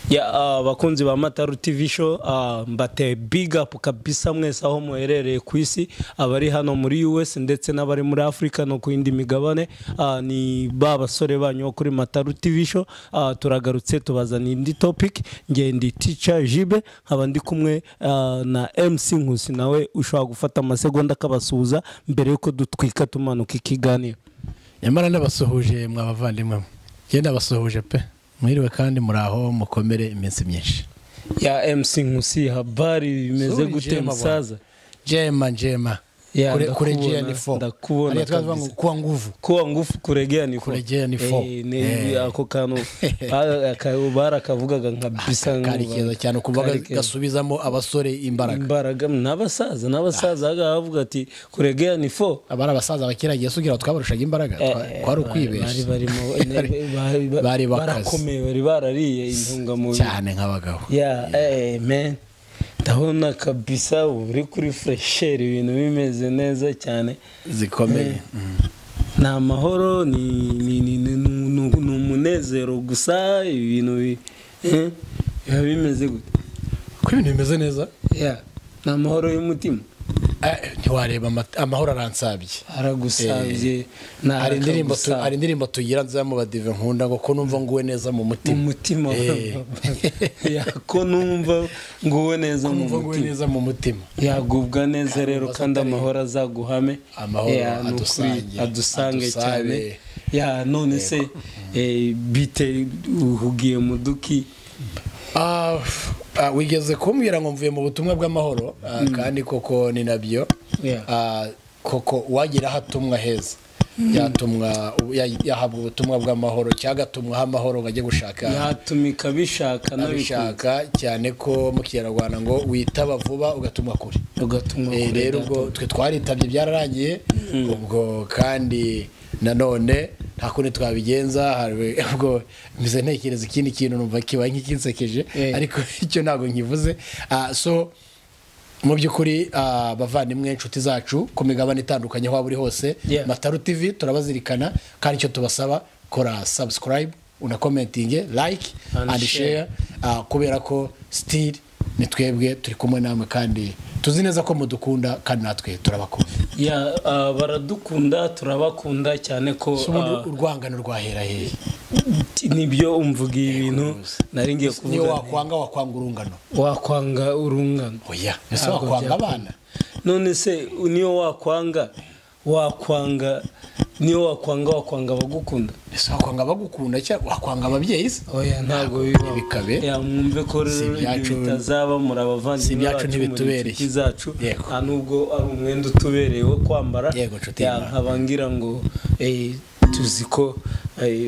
Ya abakunzi ba Mataru TV show, mbate big up kabisa mwese aho muherereye ku isi, abari hano muri US ndetse n'abari muri Africa no ku yindi migabane. Ni ba basore banyu kuri Mataru TV show. Turagarutse tubazana indi topic. Nge ndi Teacher Jibe, nkaba ndi kumwe na MC Nkusi, nawe ushobora gufata amasegonda akabasuhuza mbere yuko dutwika tumanuka ikiganiro. Nyamara nabasuhuje mwabavandimwe, ngenda basuhuje pe. Mwiriwe kandi muraho, mukomere iminsi myinshi. Ya MC Nkusi, habari imeze gute musaza? Njema njema. Kurejea ni 4. Ndakubona kabisa. Kuwa nguvu. Kuwa nguvu, kuregea ni 4. Kurejea ni 4. Ni ako kantu barakavugaga nka bisa kari keza cyane, kuvuga gasubizamo abasore imbaraga. Imbaraga n'abasaza, n'abasaza bavuga ati kuregea ni 4. Abara abasaza bakiragiye sugira twabarushaga imbaraga, kwari ukwibesha. Bari barimo bari barakomeye, bari barariye intungamubiri cyane nk'abagabo. Yeah, man. Ndabona kabisa uri kuri fresher, ibintu bimeze neza cyane zikomeye. Ni amahoro, ni umunezero gusa, ibintu biba bimeze gute? Ko ibintu bimeze neza? Yeah, ni amahoro y'umutima. Ntiwareba amahoro aransabye. Aragusabye. Hari indirimbo tugira nziza mu badive nkunda ngo ko numva nguwe neza mu mutima. Mu mutima. Ko numva nguwe neza mu mutima. Neza mu mutima. Yagubwa neza rero, kandi amahoro azaguhame. Amahoro adusange cyane. Ya none se bite uhugiye mu duki? Wigeze kumbwira ngo mvuye mu butumwa bw'amahoro, kandi koko ni nabyo. Koko wagira hatumwa heza, yatumwa yahabwa ubutumwa bw'amahoro, cyagatumwa amahoro ngajye gushaka, yatumika bishaka nabishaka cyane ko mu Kinyarwanda ngo witaba vuba ugatumwa kure, ugatumwa kure. Rero ubwo twe twaritabye byararangiye, ubwo kandi nanone nta kundi twabigenza. Ubwo mbize ntekereza ikindi kintu numva kibaye nk'ikinsekeje, ariko icyo ntago nkivuze. So mu by'ukuri abavandimwe, inshuti zacu ku migabane itandukanye aho uri hose, Mataru TV turabazirikana, kandi icyo tubasaba kora subscribe, una commenting, like and share, kubera ko still ni twebwe turi kumwe namwe kandi tuzi neza ko mudukunda kandi natwe turabakunda. Ya baradukunda, turabakunda cyane ko urwangano rwahera hehe? Nibyo umvuga ibintu nari ngiye kuvuga. Niyo wakwanga wakwanga urungano. Wakwanga urungano. Oya, ese wakwanga abana? None se niyo wakwanga wakwanga niyo wakwanga wakwanga abagukunda? Ese wakwanga abagukunda cyangwa wakwanga ababyeyi se? Oya, ntago bikabe. Ya mwumve ko rero bitazaba, muri abavandimwe bacu ntibitubereye zacu, nta nubwo ari umwenda utubereye wo kwambara. Ya nkabangira ngo tuzi ko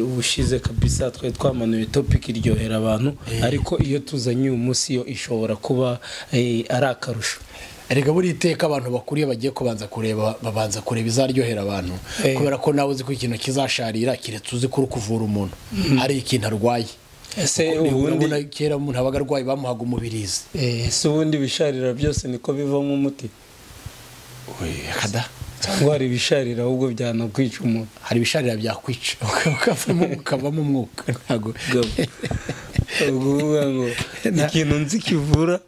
ubushize kabisa twe twamanuye topic iryohera abantu, ariko iyo tuzanye uyu munsi yo ishobora kuba ari akarusho. Erega buri iteka abantu bakuriye bagiye kubanza kureba, babanza kureba izaryohera abantu, kubera ko nawe uzi ko ikintu kizasharira kiretse uzi ko kuvura umuntu hari ikintu arwaye. Ese ubundi kera umuntu abaga arwaye bamuhaga umubirizi. Ese ubundi bisharira byose niko bivamo umuti? Oya kada. Cyangwa hari ibisharira ahubwo byanakwica umuntu? Hari ibisharira byakwica ukavamo umwuka. Ntago uvuga ngo ikintu nzi kivura,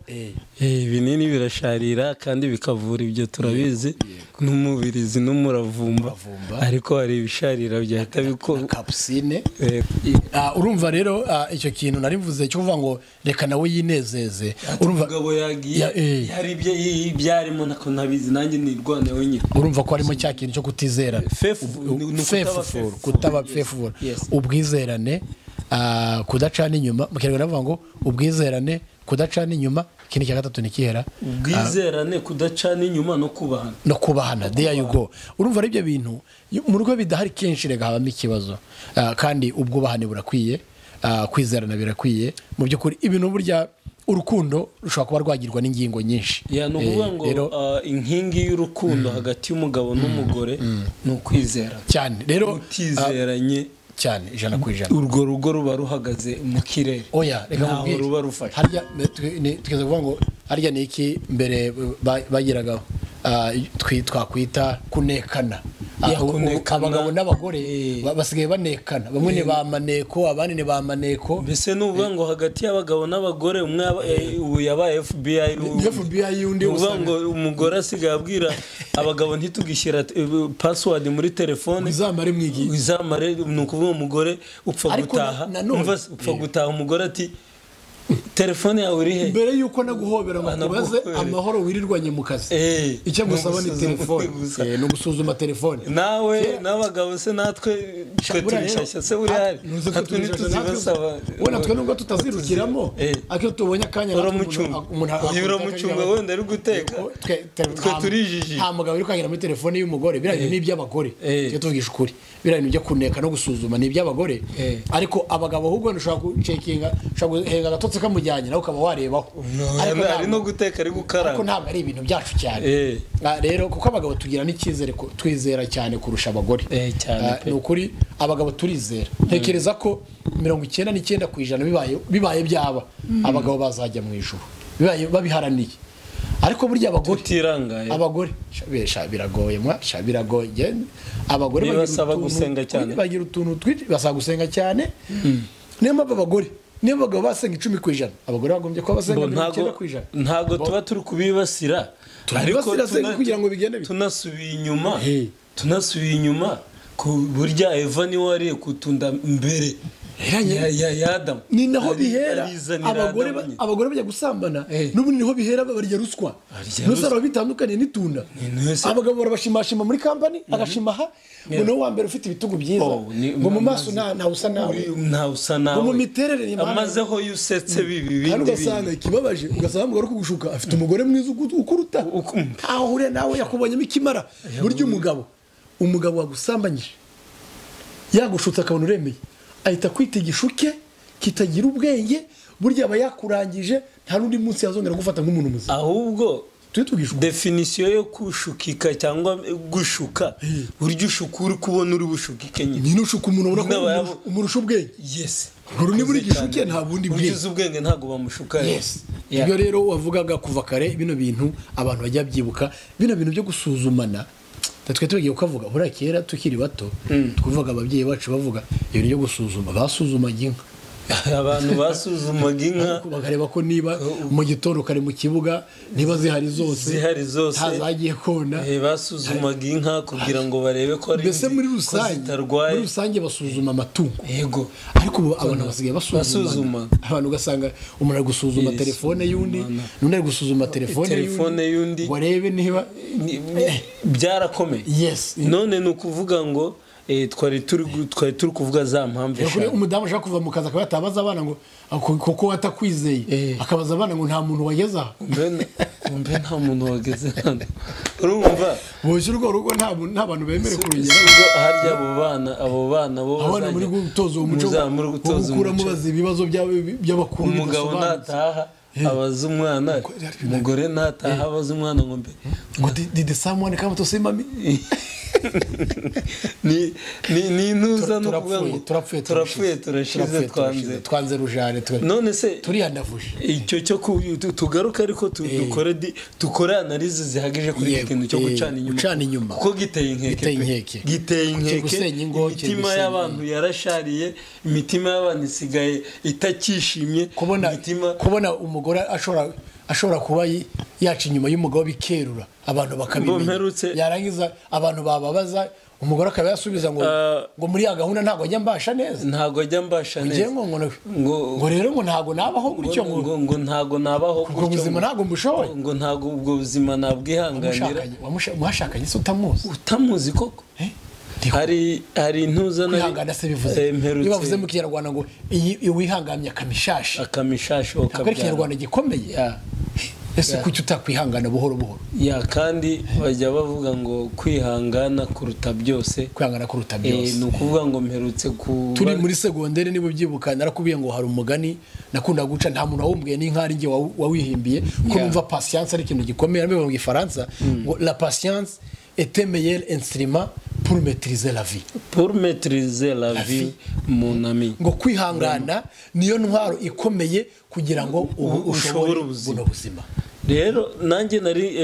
ibinini birasharira kandi bikavura, ibyo turabizi, n'umubirizi n'umuravumba, ariko hari ibisharira byahita biko kapusine. Urumva rero icyo kintu nari mvuze cyo kuvuga ngo reka nawe yinezeze, urumva umugabo yagiye hari ibyo ibyarimo nako nabizi nanjye nirwane wenyine. Urumva ko harimo cya kintu cyo kutizera, kutaba faithful, ubwizerane, kudacana inyuma. Mu Kinyarwanda bavuga ngo ubwizerane, kudacana inyuma. Ikindi cya gatatu ni kihera? Ubwizerane, kudacana inyuma no kubahana. No kubahana, there you go. Urumva ari ibyo bintu mu rugo bidahari kenshi rega habamo ikibazo. Kandi ubwubahane burakwiye, kwizerana birakwiye. Mu by'ukuri ibintu burya urukundo rushobora kuba rwagirwa n'ingingo nyinshi. Ya no kuvuga ngo inkingi y'urukundo hagati y'umugabo n'umugore ni ukwizera cyane. Rero utizeranye cyane 100%, urwo rugo ruba ruhagaze mu kirere. Oya, reka nkubwire, ruba rufashe. Harya tugeze kuvuga ngo harya ni iki mbere bagiraga twakwita kunekana. Abagabo n'abagore basigaye banekana, bamwe ni ba maneko abandi ni ba maneko. Mbese nuvuga ngo hagati y'abagabo n'abagore umwe ubu yabaye FBI, FBI undi uvuga ngo umugore asigaye abwira abagabo ntitugishyira password muri telefone uzamare mwigiye uzamare. Ni ukuvuga umugore upfa gutaha, upfa gutaha umugore ati telefone yawe iri he mbere yuko naguhobera ngo kubaze amahoro wirirwanye mu kazi, icyo gusaba ni telefone, no gusuzuma telefone. Nawe n'abagabo se natwe twe turishashya se uri hari natwe ntituzibasaba wenda twe nubwo tutazirukiramo ariko tubonye akanya uramucunga wenda ari guteka, twe turijiji. Nta mugabo uri kwangira muri telefone y'umugore, biriya bintu ni iby'abagore, tujye tuvugisha ukuri, biriya bintu byo kuneka no gusuzuma ni iby'abagore. Ariko abagabo ahubwo ushobora gucekinga, ushobora guhenga agatotsi kamujyanye nawe ukaba warebaho, ari no guteka ari gukaranga, ariko ntabwo ari ibintu byacu cyane. Rero kuko abagabo tugira n'icyizere, twizera cyane kurusha abagore. Ni ukuri abagabo turizera, ntekereza ko 99% bibaye byaba abagabo bazajya mu ijuru bibaye babiharaniye. Ariko burya abagore tutirangaye, abagore biragoye mwa biragoye. Abagore bagira utuntu twinshi, basaba gusenga cyane. Niyo mpamvu abagore niyo abagabo basenga 10%, abagore bagombye kuba basenga 90%. Ntago tuba turi kubibasira, ariko kugira ngo bigende tunasubiye inyuma, tunasubiye inyuma ku burya Eva ni wariye kutunda mbere ya Adamu. Ni naho bihera abagore bajya gusambana, n'ubundi niho bihera barya ruswa. Nusara bitandukanye n'itunda. Abagabo barabashimashima muri company, agashimaha ngo no wa mbere ufite ibitugu byiza, ngo mu maso nta usa nawe, nta usa nawe, ngo mu miterere amazeho yusetse bibi bindi. Ugasanga ikibabaje, ugasanga umugore kugushuka afite umugore mwiza ukuruta, aho hure nawe yakubonyemo ikimara. Burya umugabo wagusambanyije yagushutse akabona uremeye, ahita kwita igishuke kitagira ubwenge, burya aba yakurangije, nta n'undi munsi yazongera gufata nk'umuntu muzima. Ahubwo definition yo kushukika cyangwa gushuka, burya ushuka uri kubona uri bushukike nyine, ni ushuka umuntu ubona ko umurusha ubwenge. Yes, ngo ni buri gishuke nta bundi bwenge, ugize ubwenge ntago bamushuka. Yes, ibyo rero wavugaga kuva kare, bino bintu abantu bajya byibuka, bino bintu byo gusuzumana. Twe tugiye ukavuga buriya kera tukiri bato twuvaga ababyeyi bacu bavuga ibintu byo gusuzuma, basuzumaga inka. Abantu basuzumaga inka bakareba ko niba mu gitondo kare mu kibuga niba zihari zose, ntazagiye kona. Basuzumaga inka kugira ngo barebe ko ari mbese muri rusange basuzuma amatungo. Yego, ariko ubu abantu basigaye basuzuma abantu, ugasanga umuntu ari gusuzuma telefone y'undi, n'undi ari gusuzuma telefone y'undi, warebe niba byarakomeye. Yes, none ni ukuvuga ngo twari turi kuvuga za mpamvu eshanu. Umudamu ashaka kuva mu kazi akaba yatabaza abana ngo kuko watakwizeye, akabaza abana ngo nta muntu wageze aha, mbe nta muntu wageze hano. Urumva boshye urwo rugo nta bantu bemerewe kurugera. Harya abo bana bo abana muri gutoza umuco, gukura mubaza ibibazo by'abakuru. Umugabo nataha abaza umwana, umugore nataha abaza umwana ngo mbe ngo did someone come to see mommy? Ni ntuza no kuvuga ngo turapfuye turashize, twanze rujane, none se turiyanavuje. Icyo cyo tugaruka ariko dukore analyse zihagije kuri iki kintu cyo gucana inyuma, kuko giteye inkeke, giteye inkeke. Imitima y'abantu yarashariye, imitima y'abantu isigaye itakishimye. Kubona umugore ashobora kuba yaca inyuma y'umugabo bikerura abantu bakabimenya, yarangiza abantu bababaza umugore akaba yasubiza ngo ngo muri ya gahunda ntago ajya mbasha neza, ntago ajya mbasha neza, ngo rero ngo ntago nabaho gutyo, ngo ntago nabaho gutyo, ubuzima ntago mbushoboye, ngo ntago ubwo buzima nabwihanganira. Mwashakanye se utamuzi koko? Hari intuza kwihangana se bivuze, niba bavuze mu Kinyarwanda ngo iyi wihangamye akamishashi, akamishashi okabyara, Ikinyarwanda gikomeye. Ese kuki utakwihangana buhoro buhoro? Ya, kandi bajya bavuga ngo kwihangana kuruta byose, kwihangana kuruta byose. Ni ukuvuga ngo mperutse ku turi muri segondere niba ubyibuka narakubwiye ngo hari umugani nakunda guca, nta muntu wawumbwiye n'inkari nge wawihimbiye, kuko numva patience ari ikintu gikomeye. Nabivuga mu Gifaransa ngo la patience est un meilleur instrument pour maîtriser la vie. Pour maîtriser la vie, mon ami. Ngo kwihangana niyo ntwaro ikomeye kugira ngo ushobore buno buzima. Rero nanjye nari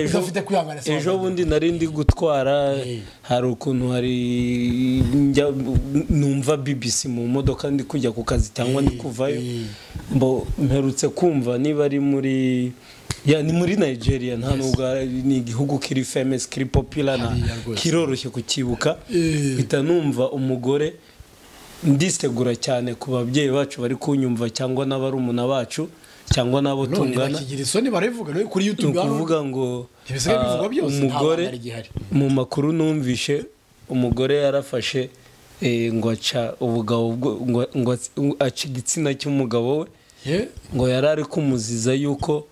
ejo bundi nari ndi gutwara, hari ukuntu hari numva BBC mu modoka ndi kujya ku kazi cyangwa ndi kuvayo, mbo mperutse kumva niba ari muri ya ni muri Nigeria, nta nubwo ni igihugu kiri famous kiri popular na kiroroshye kukibuka, mpita numva umugore. Ndisegura cyane ku babyeyi bacu bari kunyumva cyangwa n'abarumuna bacu cyangwa nabo tungana, kuri YouTube kuvuga ngo umugore mu makuru numvishe umugore yarafashe ngo aca ubugabo ngo aca igitsina cy'umugabo we, ngo yarari kumuziza yuko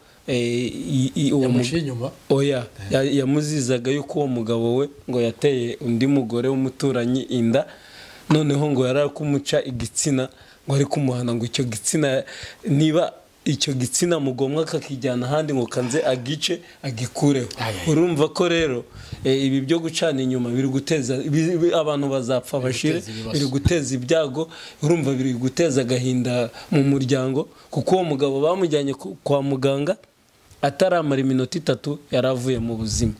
oya yamuzizaga yuko uwo mugabo we ngo yateye undi mugore w'umuturanyi inda, noneho ngo yarari kumuca igitsina ngo ari kumuhana ngo icyo gitsina niba icyo gitsina mugomwa kakijyana ahandi ngo kanze agice agikureho. Urumva ko rero ibi byo gucana inyuma biri guteza abantu bazapfa bashire, biri guteza ibyago, urumva biri guteza agahinda mu muryango, kuko uwo mugabo bamujyanye kwa muganga ataramara iminota 3 yaravuye mu buzima.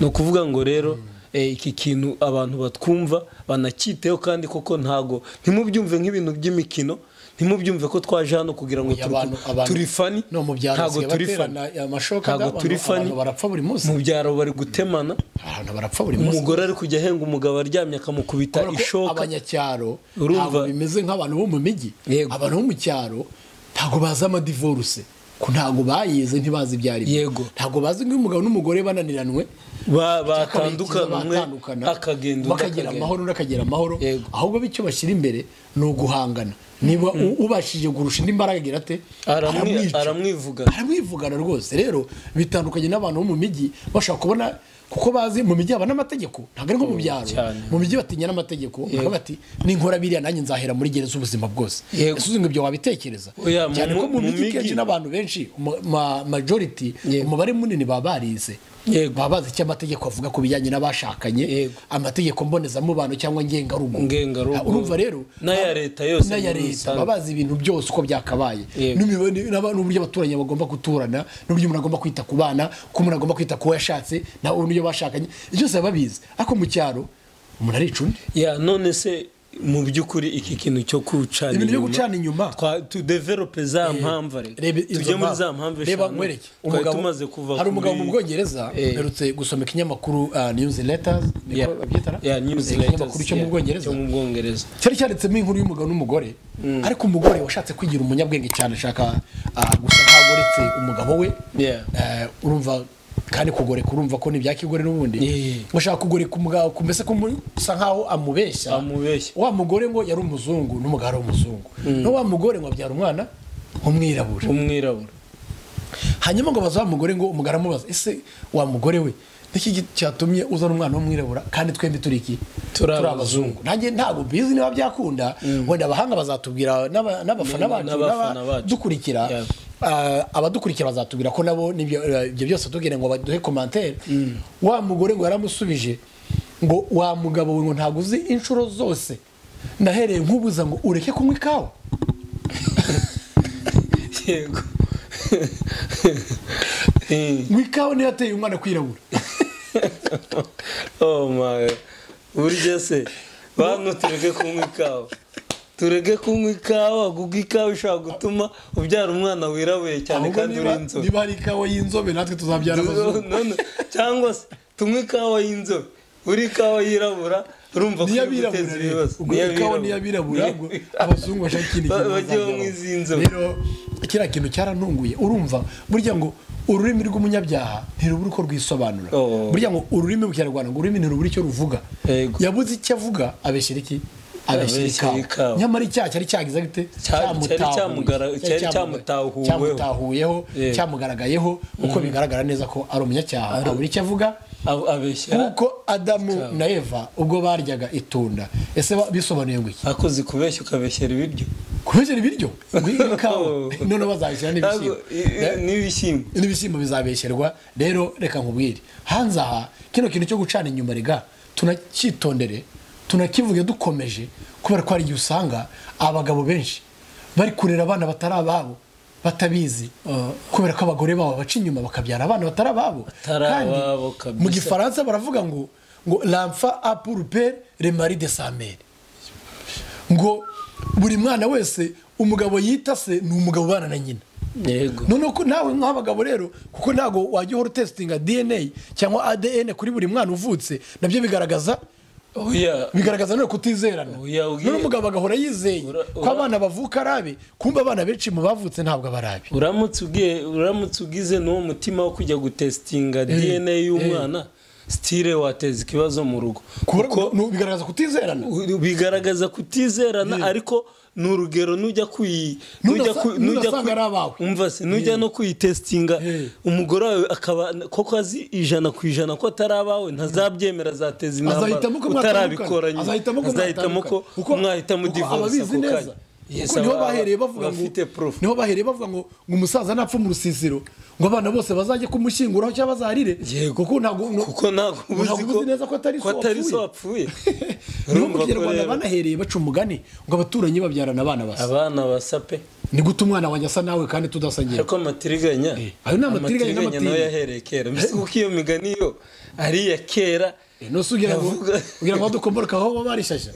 No kuvuga ngo rero iki kintu abantu batwumva banakiteho, kandi koko ntago ntimubyumve nk'ibintu by'imikino, ntimubyumve ko twaje hano kugira ngo turi fani, ntago turi fani, ntago turi fani, mu byaro bari gutemana, umugore ari kujya ahenga umugabo aryamye akamukubita ishoka. Abanyacyaro ntabwo bimeze nk'abantu bo mu mijyi, abantu bo mu cyaro ntago bazi amadivorce, ko ntago bayize, ntibazi ibyari, ntago bazi ngo umugabo n'umugore bananiranwe batandukana, umwe akagenda bakagira amahoro undi akagira amahoro, ahubwo bityo bashyira imbere ni uguhangana. Niba ubashije kurusha indi mbaraga agira ate, aramwivugana rwose. Rero bitandukanye n'abantu bo mu mijyi bashaka kubona, kuko bazi mu mijyi haba n'amategeko, ntabwo ari nko mu byaro. Mu mijyi batinya n'amategeko, bakavuga bati ninkora biriya nanjye nzahera muri gereza ubuzima bwose. Ese uzi ngo ibyo wabitekereza? Cyane ko mu mijyi kenshi n'abantu benshi majority, umubare munini baba barize, baba bazi icyo amategeko avuga ku bijyanye n'abashakanye, amategeko mbonezamubano cyangwa ngengarugo. Urumva rero n'aya leta yose, n'aya leta baba bazi ibintu byose uko byakabaye, n'uburyo abaturanyi bagomba guturana, n'uburyo umuntu agomba kwita ku bana, uko umuntu agomba kwita ku yashatse, n'uburyo bashakanye, byose baba babizi. Ariko mu cyaro umuntu arica undi. Ya none se mu by'ukuri iki kintu cyo gucana inyuma, ibintu byo gucana inyuma tu develope za mpamvu, tujye muri za mpamvu eshanu. Reba tumaze kuva, hari umugabo mu Bwongereza mperutse gusoma ikinyamakuru Newsletters, niko babyitara, ikinyamakuru cyo mu Bwongereza cyari cyanditsemo inkuru y'umugabo n'umugore, ariko umugore washatse kwigira umunyabwenge cyane, ashaka gusa nk'agoretse umugabo we, urumva kandi kugoreka urumva ko ni byakigore n'ubundi, ushaka kugoreka umugabo mbese ko usa nkaho amubeshya. Wa mugore ngo yari umuzungu n'umugabo ari umuzungu, no wa mugore ngo abyara umwana umwirabura. Hanyuma ngo baza wa mugore ngo umugara amubaza, ese wa mugore we niki cyatumye uzana umwana w'umwirabura kandi twembi turi iki, turi abazungu? Nanjye ntago bizi niba byakunda, wenda abahanga bazatubwira n'abafana bacu n'abadukurikira, abadukurikira bazatubwira ko nabo ibyo byose tubwire ngo baduhe commentaire. Wa mugore ngo yaramusubije ngo wa mugabo we ngo ntago uzi inshuro zose nahereye nkubuza ngo ureke kunywa ikawa. Yego ngo ikawa niyo yateye umwana kwirabura. Oh my, burya se bantu tureke kunywa ikawa, tureke kunywa ikawa, kuko ikawa ishobora gutuma ubyara umwana wirabuye cyane kandi uri inzobe. Niba ari ikawa y'inzobe natwe tuzabyara abazungu, cyangwa se tunywe ikawa y'inzobe, uri ikawa yirabura urumva ko guteza ibibazo. Ikawa niyo abirabura abazungu bashaka ikindi kintu bajye banywa iz'inzobe. Rero kiriya kintu cyarantunguye, urumva burya ngo ururimi rw'umunyabyaha ntirubura uko rwisobanura. Burya ngo ururimi mu Kinyarwanda ngo ururimi ntirubura icyo ruvuga. Yabuze icyo avuga abeshyira iki, abeshyira ikawa. Nyamara icyaha cyari cyagize gute, cyamutahuyeho, cyamugaragayeho, uko bigaragara neza ko ari umunyacyaha, abura icyo avuga abeshyira. Kuko Adamu na Eva ubwo baryaga itunda, ese bisobanuye ngo iki? Akoze kubeshya ukabeshyera ibiryo, kubeshyera ibiryo ikawa, none bazabishyira n'ibishyimbo, n'ibishyimbo bizabeshyerwa. Rero reka nkubwire, hanze aha kino kintu cyo gucana inyuma rega tunacyitondere, tunakivuge dukomeje, kubera ko hari igihe usanga abagabo benshi bari kurera abana batari ababo, batabizi kubera ko abagore babo baca inyuma bakabyara abana batari ababo. Kandi mu Gifaransa baravuga ngo l'enfant a pour père le mari de sa mère, ngo buri mwana wese umugabo yita se ni umugabo ubana na nyina. Yego. None ko nawe nk'abagabo rero, kuko ntago wajya uhora testinga DNA cyangwa ADN kuri buri mwana uvutse, nabyo bigaragaza bigaragaza no kutizerana. None umugabo agahora yizeye ko abana bavuka arabe, kumba abana benshi mu bavutse ntabwo abarabe. Uramutse ugize n'uwo mutima wo kujya gutestinga DNA y'umwana, style wateza ikibazo mu rugo, kuko bigaragaza kutizerana. Bigaragaza kutizerana, ariko n'urugero nujya umva se nujya no kuyitestinga umugore wawe akaba koko azi 100% ko atari abawe, ntazabyemera, azateza intambara utarabikoranye, azahitamo ko mwahitamo divorce ako kanya. Niho bahereye bavuga ngo, niho bahereye bavuga ngo umusaza napfa mu rusisiro ngo abana bose bazajye kumushyinguraho cyangwa bazarire, kuko ntago uzi neza ko atari so wapfuye. Niho mu Kinyarwanda banahereye baca umugani ngo abaturanyi babyarana abana basa. Abana basa pe. Ni gute umwana wanjye asa nawe kandi tudasangiye? Ariko amatiriganya, ayo ni amatiriganya nayo yahereye kera. Mbese kuko iyo migani yo ari iya kera. Nose ugira ngo dukomoroka aho baba barishyashya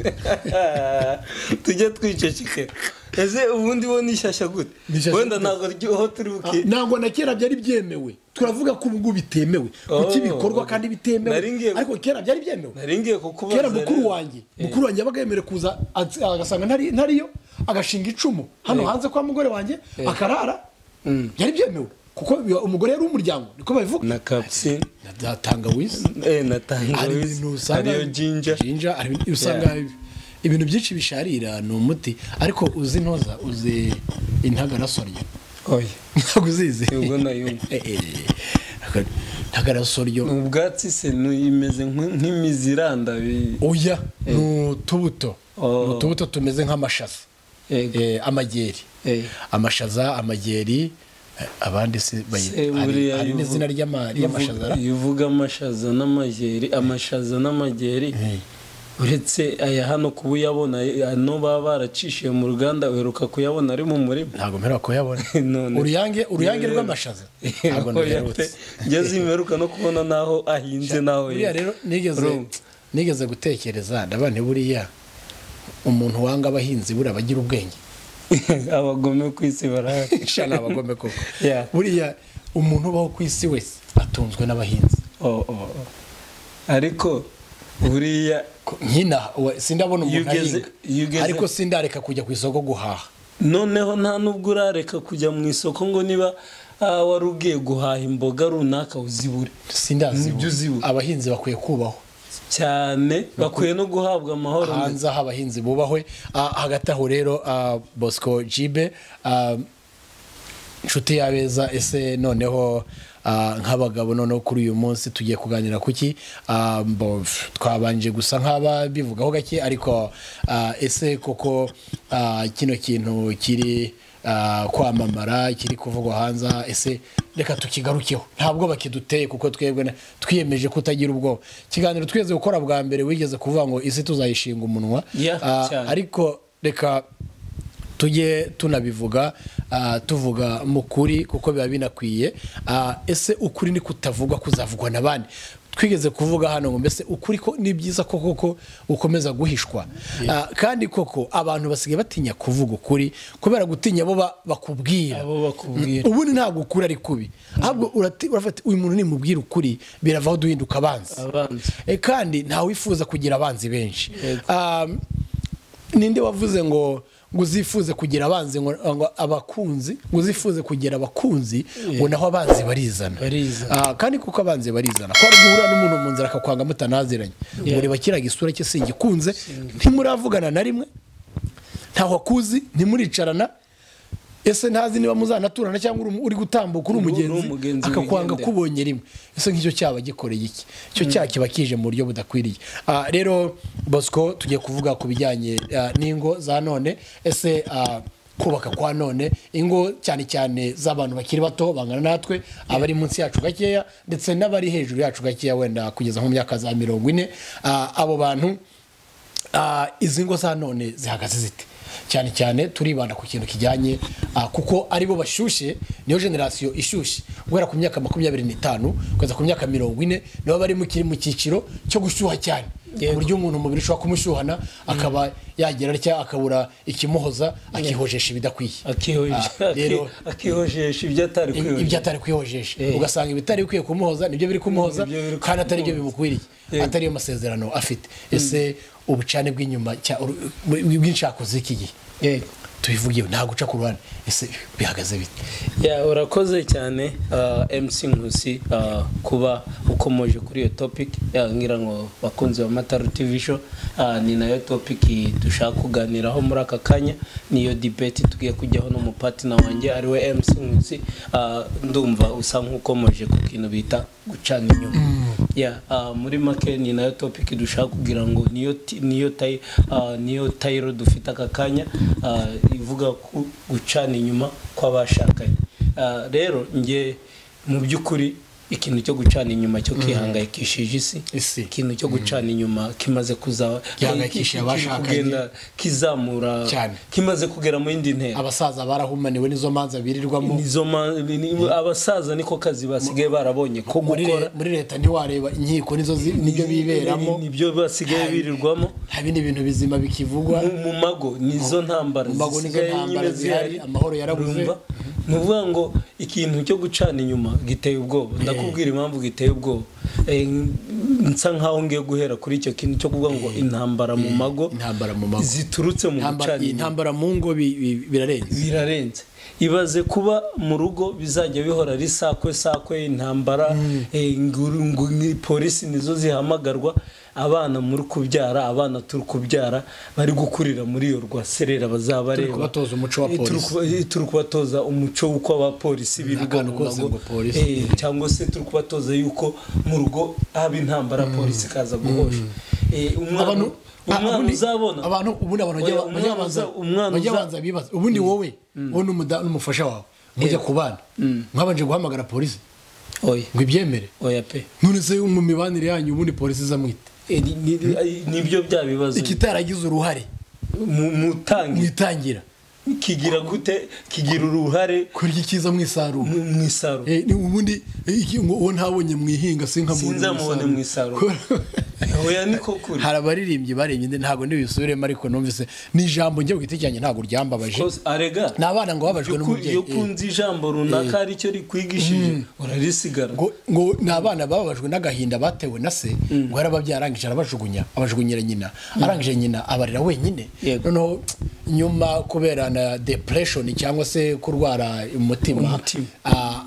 tujye twicecekera. Ese ubundi bo nishyashya gute? Wenda ntabwo aho turi buke, ntabwo na kera byari byemewe. Turavuga ko ubu bitemewe, kuki bikorwa kandi bitemewe, ariko kera byari byemewe. Nari kukubaza kera mukuru wanjye yabaga yemerewe kuza agasanga ntariyo, agashinga icumu hano hanze kwa mugore wanjye akarara. Byari byemewe kuko umugore yari umuryango, niko babivuga. Na kapsine na tangawizi, na tangawizi, ariyo ginger, usanga ibintu byinshi bisharira ni umuti. Ariko uzi ntoza, uzi intagarasoryo? Oya, ntabwo uzizi. Ubwo nayumva intagarasoryo ni ubwatsi se, imeze nk'imiziranda? Oya, ni utubuto, ni utubuto tumeze nk'amashaza, amageri, amashaza, amageri. Abandi se hari n'izina ry'amashaza. Iyo uvuga amashaza n'amageri, amashaza n'amageri, uretse aya hano kuba uyabona ano baba baracishiye mu ruganda, uheruka kuyabona ari mu murima? Ntabwo mperuka kuyabona. Uruyange rw'amashaza ntabwo mperutse. Ngeze imperuka no kubona naho ahinze naho. Buriya rero nigeze gutekereza ndabona buriya umuntu wanga abahinzi buriya bagira ubwenge. Abagome ku isi barahari. Shana abagome koko. Buriya umuntu ubaho ku isi wese atunzwe n'abahinzi. Ariko buriya nkina sindabona umuntu ahinga, ariko sindareka kujya ku isoko guhaha. Noneho nta nubwo urareka kujya mu isoko ngo niba wari ugiye guhaha imboga runaka uzibure. Sindazibura. Abahinzi bakwiye kubaho cyane, bakwiye no guhabwa amahoro hanze aho abahinzi bubahwe. Hagati aho rero Bosco Jibe, inshuti yabeza, ese noneho nk'abagabo noneho kuri uyu munsi tugiye kuganira kuki? Twabanje gusa nk'ababivugaho gake, ariko ese koko kino kintu kiri kwamamara, kiri kuvugwa hanze, ese reka tukigarukeho. Ntabwo bakiduteye kuko twebwe twiyemeje kutagira ubwoba. Ikiganiro twigeze gukora bwa mbere wigeze kuvuga ngo isi tuzayishinga umunwa, ariko reka tujye tunabivuga, tuvuga mu kuri kuko biba binakwiye. Ese ukuri ni kutavugwa kuzavugwa n'abandi? Twigeze kuvuga hano ngo mbese ukuri ko ni byiza ko koko ukomeza guhishwa, kandi koko abantu basigaye batinya kuvuga ukuri kubera gutinya abo bakubwira. Ubundi ntabwo ukuri ari kubi, ahubwo urafata uyu muntu nimubwira ukuri biravaho duhinduka abanzi. Kandi ntawe wifuza kugira abanzi benshi. Ninde wavuze ngo uzifuze kugira abanzi ngo abakunzi, ngo uzifuze kugira abakunzi ngo naho abanzi barizana. Kandi kuko abanzi barizana, ko ari guhura n'umuntu mu nzira akakwanga mutanaziranye, ngo reba kiraga isura cye singikunze, ntimuravugana na rimwe, ntaho akuzi, ntimuricarana, ese ntazi niba muzanaturana cyangwa uri gutambuka uri umugenzi akakwanga kubonye rimwe. Ese nk'icyo cyaba gikoreye iki? Icyo cyaha kiba kije mu buryo budakwiriye. Rero Bosco, tugiye kuvuga ku bijyanye n'ingo za none. Ese kubaka kwa none ingo cyane cyane z'abantu bakiri bato bangana natwe, abari munsi yacu gakeya ndetse n'abari hejuru yacu gakeya, wenda kugeza mu myaka za 40, abo bantu Izi ngo za none zihagaze zite? Cyane cyane turibanda ku kintu kijyanye kuko aribo bashyushye, niyo generasiyo ishyushye guhera ku myaka 25 kugeza ku myaka 40, nibo bari mu cyiciro cyo gushyuha cyane, ku buryo umuntu umubiri ushobora kumushyuhana akaba yagera atya akabura ikimuhoza, akihojesha ibidakwiye, akihojesha ibyo atari kwihojesha, ugasanga ibitari bikwiye kumuhoza nibyo biri kumuhoza kandi atari byo bimukwiriye, atari yo masezerano afite. Ese ubucane bw'inyuma bw'inshako z'iki gihe tubivugiye nta guca ku ruhande, ese bihagaze bite? Urakoze cyane MC Nkusi kuba ukomoje kuri iyo topic. Ngira ngo bakunzi ba Mataru TV show, ni nayo topic dushaka kuganiraho muri aka kanya, niyo debate tugiye kujyaho n'umupartner wanjye ari we MC Nkusi. Ndumva usa nk'ukomoje ku kintu bita gucana inyuma. Muri make ni nayo topic dushaka kugira ngo niyo tayiro dufite aka kanya, ivuga ku gucana inyuma kw'abashakanye. Rero nge mu by'ukuri ikintu cyo gucana inyuma cyo kihangayikishije isi, ikintu cyo gucana inyuma kimaze kuza gihangayikishije abashakanye, kizamura kimaze kugera mu yindi ntera. Abasaza barahumaniwe nizo manza birirwamo, nizo abasaza niko kazi basigaye barabonye ko gukora muri leta. Ntiwareba inkiko nizo nibyo biberamo, nibyo basigaye birirwamo, nta bindi bintu bizima bikivugwa mu mago, nizo ntambara zisigaye nyine zihari, amahoro yarabuze. Nuvuga ngo ikintu cyo gucana inyuma giteye ubwoba. Ndakubwira impamvu giteye ubwoba. Nsa nkaho ngiye guhera kuri icyo kintu cyo kuvuga ngo intambara mu mago, ziturutse mu gucana inyuma, intambara mu ngo birarenze. Ibaze kuba mu rugo bizajya bihora ari sakwe sakwe, intambara, polisi nizo zihamagarwa, abana muri kubyara, abana turi kubyara bari gukurira muri iyo rwaserera bazaba reba. Turi kubatoza umuco wa polisi, turi kubatoza umuco w'uko abapolisi birirwa mu mago, cyangwa se turi kubatoza yuko mu rugo haba intambara polisi kaza guhosha. Umwana uzabona abantu ubundi abantu bajya banza bibaza, ubundi wowe n'umufasha wawe mujya kubana mwabanje guhamagara polisi ngo ibyemere? Oya pe. None se mu mibanire yanyu ubundi polisi izamwite? Nibyo bya bibazo ikitaragize uruhare mu itangira kigira gute, kigira uruhare kuri kiza mwisaruro, mwisaruro. Ubundi uwo ntabonye mwihinga sinzamubone mwisaruro. Oya niko kuri. Hari abaririmbyi baririmbye ntago nibisubiremo, ariko numvise ni ijambo ngiye giti cyane ntago ryambabaje. Arega ni abana ngo babajwe n'umubyeyi. Iyo kunzi ijambo runaka ari cyo rikwigishije urarisigara. Ngo ni abana bababajwe n'agahinda batewe na se, ngo yarababyarangije arabajugunya, abajugunyira nyina, arangije nyina abarira wenyine. Noneho nyuma kubera na depression cyangwa se kurwara umutima,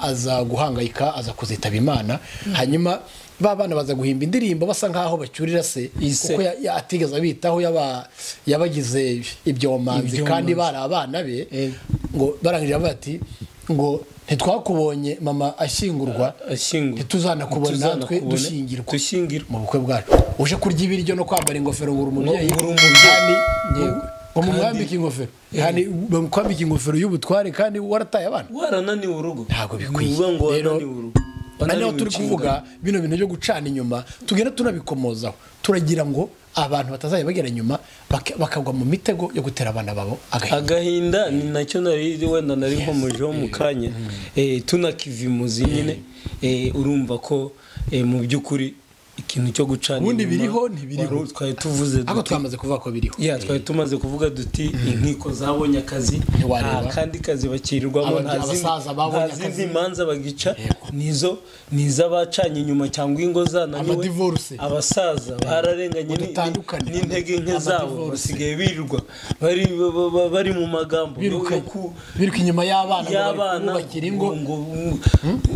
aza guhangayika, aza kuzitaba Imana. Hanyuma babana baza guhimba indirimbo basa nkaho bacyurira se, kuko atigeze abitaho, yabagize ibyomanzi kandi bari abana be. Ngo barangije bati ngo ntitwakubonye mama ashyingurwa, ntituzanakubona natwe dushyingirwa mu bukwe bwacu. Uje kurya ibiryo no kwambara ingofero ngo uri umubyeyi, bamwambika ingofero, kandi bamukwambika ingofero y'ubutware kandi warataye abana, warananiwe urugo. Ntabwo bikwiye. Rero noneho turi kuvuga bino bintu byo gucana inyuma, tugenda tunabikomozaho, turagira ngo abantu batazajya bagera nyuma bakagwa mu mitego yo gutera abana babo agahinda. Ni nacyo nari wenda nari nkomojeho mu kanya, tunakivimuzi nyine. Urumva ko mu by'ukuri ikintu cyo gucana ubundi biriho ntibiriho, twari tuvuze duti twamaze kuvuga ko biriho. Twari tumaze kuvuga duti inkiko zabonye akazi, kandi kazi bakirirwamo, nta zindi manza bagica, nizo nizabacanye inyuma cyangwa ingo zananiwe, abasaza bararenganye n'intege nke zabo, basigaye birirwa bari mu magambo, biruka inyuma y'abana bubakira ingo,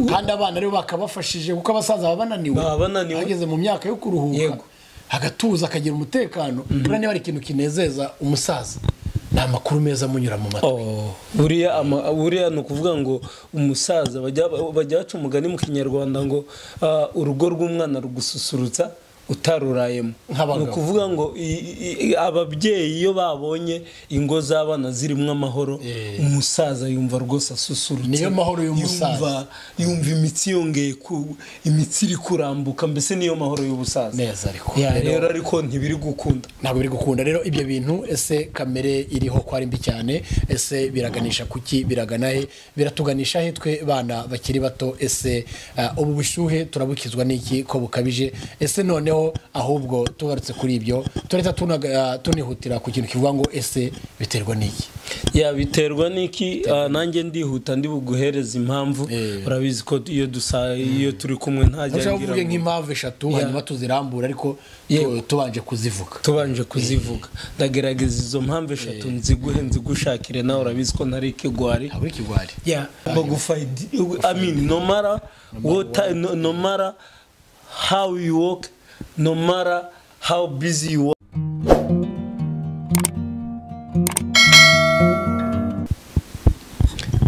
kandi abana rero bakabafashije kuko abasaza baba bananiwe mu myaka yo kuruhuka, agatuza akagira umutekano. Buriya niba ari ikintu kinezeza umusaza ni amakuru meza amunyura mu matwi. Buriya ni ukuvuga ngo umusaza bajya baca umugani mu Kinyarwanda ngo urugo rw'umwana rugususurutsa Utarurayemo. Ni ukuvuga ngo ababyeyi iyo babonye ingo z'abana zirimo amahoro, umusaza yumva rwose asusurutse. Niyo mahoro y'umusaza. Yumva imitsi yongeye, imitsi iri kurambuka, mbese niyo mahoro y'ubusaza. Neza, ariko rero ariko ntibiri gukunda. Ntabwo biri gukunda. Rero ibyo bintu, ese kamere iriho ko ari mbi cyane, ese biraganisha kuki, biragana he, biratuganisha he twe bana bakiri bato? Ese ubu bushyuhe turabukizwa n'iki ko bukabije? Ese noneho ahubwo tugarutse kuri ibyo, tureta tunihutira ku kintu kivuga ngo ese biterwa n'iki? Ya, biterwa n'iki? Nanjye ndihuta ndi buguhereza impamvu. Urabizi ko iyo dusa, iyo turi kumwe ntajya ngira uvuge nk'impamvu eshatu, hanyuma tuzirambura, ariko tubanje kuzivuga. Tubanje kuzivuga. Ndagerageza izo mpamvu eshatu nziguhe, nzigushakire, nawe urabizi ko ntari ikigwari. Ntabwo ikigwari. Yeah, bagufa, I mean, no matter what, no matter how you work, no matter how busy you are.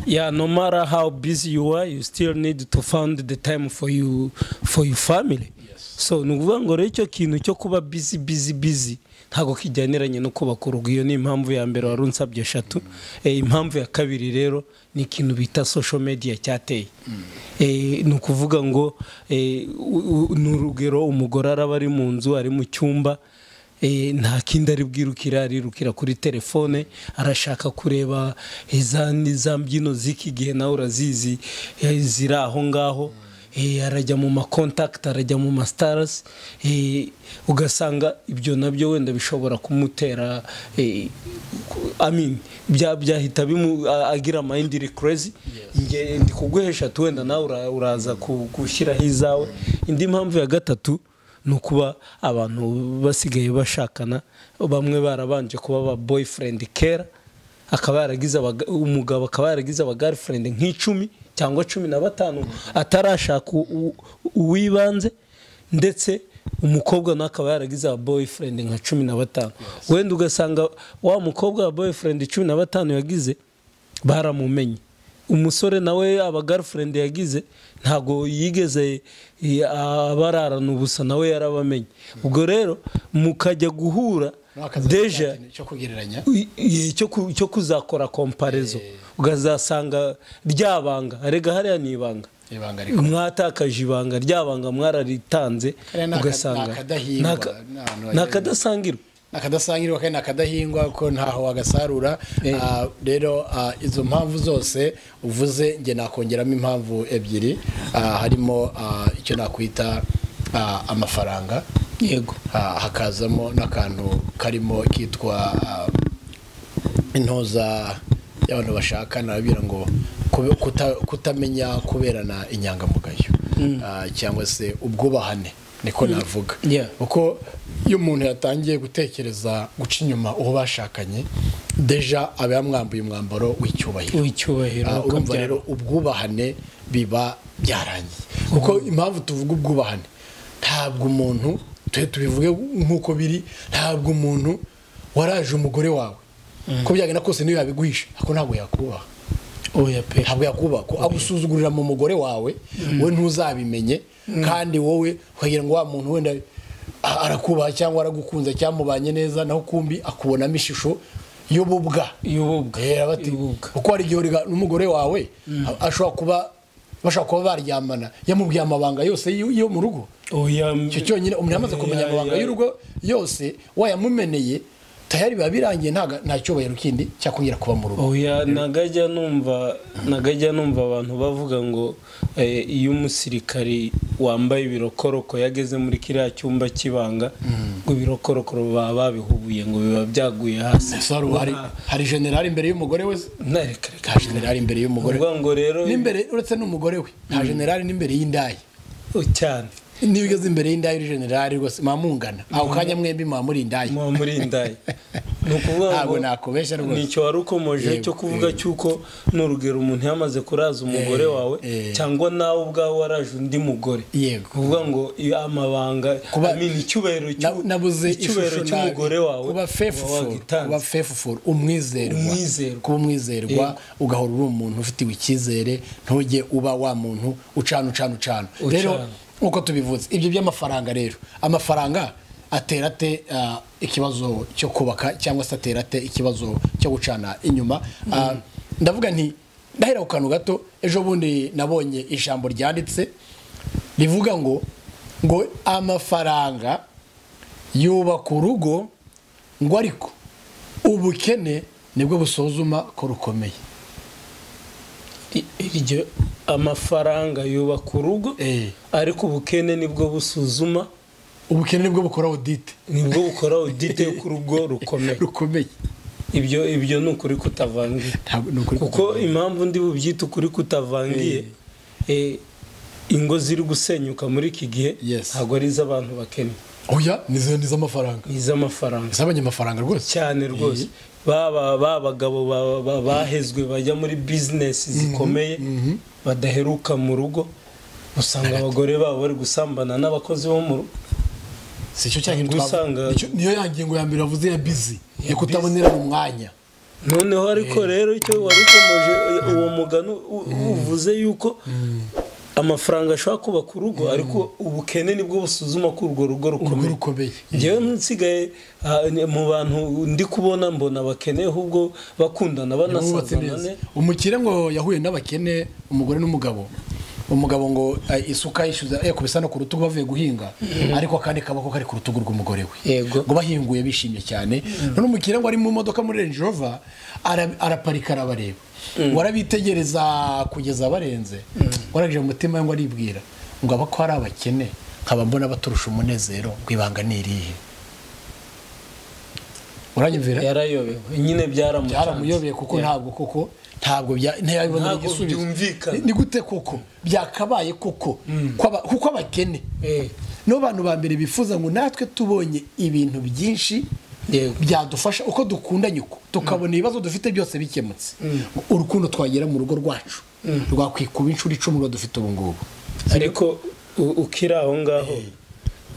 Yeah, no matter how busy you are, you still need to find the time for you, for your family. So ni ukuvuga ngo rero icyo kintu cyo kuba busy, busy, busy ntabwo kijyaniranye no kubaka urugo. Iyo ni impamvu ya mbere wari unsabye eshatu. Impamvu ya kabiri rero ni ikintu bita social media cyateye. Ni ukuvuga ngo ni urugero, umugore araba ari mu nzu, ari mu cyumba, nta kindi ari bwirukira, arirukira kuri telefone, arashaka kureba za mbyino z'iki gihe, nawe urazizi, ziri aho ngaho. Arajya mu ma contact, arajya mu ma stars, ugasanga ibyo nabyo wenda bishobora kumutera, I mean, byahita bimu agira mind iri crazy. Nge ndi kuguhesha tu, wenda nawe uraza gushyiraho izawe. Indi mpamvu ya gatatu ni ukuba abantu basigaye bashakana, bamwe barabanje kuba ba boyfriend kera, akaba yaragize umugabo akaba yaragize aba girlfriend nk'icumi cyangwa 15 atarashaka uwibanze, ndetse umukobwa nawe akaba yaragize aba boyfriend nka 15. Wenda ugasanga wa mukobwa wa boyfriend 15 yagize baramumenye, umusore nawe aba girlfriend yagize ntago yigeze abararana ubusa, nawe yarabamenye. Ubwo rero mukajya guhura déjà cyo kugereranya, cyo kuzakora comparaison, ukazasanga ryabanga arega hariya ni ibanga, mwatakaje ibanga, ryabanga mwararitanze, ugasanga nakadasangirwa, nakadasangirwa kandi nakadahingwa ko ntaho wagasarura. Rero izo mpamvu zose uvuze, nge nakongeramo impamvu ebyiri, harimo icyo nakwita amafaranga. Yego. Hakazamo n'akantu karimo kitwa intoza y'abantu bashaka, narabira ngo kutamenya kuberana inyangamugayo, cyangwa se ubwubahane, niko navuga. Uko iyo umuntu yatangiye gutekereza guca inyuma uwo bashakanye, déjà aba yamwambuye umwambaro w'icyubahiro. Urumva rero ubwubahane biba byarangiye. Kuko impamvu tuvuga ubwubahane, ntabwo umuntu, tubivuge nk'uko biri, ntabwo umuntu waraje umugore wawe ko byagenda kose niyo yabiguhisha, ako ntabwo yakubaha. Oya pe, ntabwo yakubaha, ko agusuzugurira mu mugore wawe, we ntuzabimenye, kandi wowe ukagira ngo wa muntu wenda arakubaha cyangwa aragukunze cyangwa mubanye neza, naho kumbi akubonamo ishusho y'ububwa. Kuko hari igihe n'umugore wawe ashobora kuba bashobora kuba baryamana, yamubwiye amabanga yose yo mu rugo. Icyo cyonyine umuntu yamaze kumenya amabanga y'urugo yose, wayamumeneye tayari biba birangiye, nta cyubahiro kindi cyakongera kuba mu rugo. Oya, nagajya numva abantu bavuga ngo iyo umusirikari wambaye ibirokoroko yageze muri kiriya cyumba cy'ibanga, ngo ibirokorokoro baba babihubuye, ngo biba byaguye hasi. Hari general imbere y'umugore we? Nta general imbere y'umugore. Ngo rero n'imbere, uretse n'umugore we, nta general n'imbere y'indaya. Cyane. Niba ugeze imbere y'indaya uri general rwose mwamungana, aho kanya mwembi mwamuri indaya. Mwamuri indaya. Ni ukuvuga ngo ntabwo nakubeshya rwose. Nicyo wari ukomoje cyo kuvuga cyuko n'urugero umuntu yamaze kuraza umugore wawe, cyangwa nawe ubwawe waraje undi mugore. Yego. Kuvuga ngo amabanga, amini icyubahiro cy'umugore wawe, kuba faithful, umwizerwa, kuba umwizerwa, ugahora uri umuntu ufitiwe icyizere, ntujye uba wa muntu ucana. Rero Nkuko tubivuze ibyo by'amafaranga rero, amafaranga atera ate ikibazo cyo kubaka, cyangwa se atera ate ikibazo cyo gucana inyuma? Ndavuga nti ndahera ku kantu gato. Ejo bundi nabonye ijambo ryanditse rivuga ngo amafaranga yubaka urugo, ngo ariko ubukene nibwo busuzuma ko rukomeye. Iryo amafaranga yubaka urugo, ariko ubukene nibwo busuzuma, ubukene nibwo bukora audit, nibwo bukora audit yo urugo rukomeye. Ibyo ni ukuri kutavangiye, kuko impamvu ndi bubyita ukuri kutavangiye, ingo ziri gusenyuka muri iki gihe ntabwo ari iz'abantu bakennye. Oya, ni iz'amafaranga, ni iz'amafaranga, iz'abanyamafaranga rwose cyane rwose. Baba abagabo bahezwe bajya muri business zikomeye badaheruka mu rugo, usanga abagore babo bari gusambana n'abakozi bo mu rugo. Si cyo cyane usanga niyo yangingo ya mbere avuze ya busy yo kutabonera umwanya. Noneho ariko rero icyo warukomoje uwo mugano uvuze yuko amafaranga ashobora kubaka urugo, ariko ubukene nibwo busuzuma ko urwo rugo rukomeye. Njyewe nsigaye mu bantu ndi kubona mbona abakene ahubwo bakundana banasazana. Umukire ngo yahuye n'abakene, umugore n'umugabo. Umugabo ngo isuka yishyuza yakubisa no ku rutugu bavuye guhinga, ariko kandi kabako kari ku rutugu rw'umugore we, ngo bahinguye bishimye cyane. None umukire ngo ari mu modoka muri Range Rover araparika arabareba, ngo arabitegereza kugeza barenze. Warangije mu mutima ngo aribwira ngo aba ko ari abakene nkaba mbona baturusha umunezero, ngo ibanga ni irihe? Uranyumvira? Yarayobewe nyine, byaramuyobeye kuko ntabwo koko ntabwo ntiyabibonera igisubizo. Ni gute koko byakabaye koko kuko abakene no bantu ba mbere bifuza ngo natwe tubonye ibintu byinshi byadufasha uko dukundanye, uko tukabona ibibazo dufite byose bikemutse, urukundo twagera mu rugo rwacu rwakwikuba inshuro 10 rwo dufite ubu ngubu. Ariko ukiri aho ngaho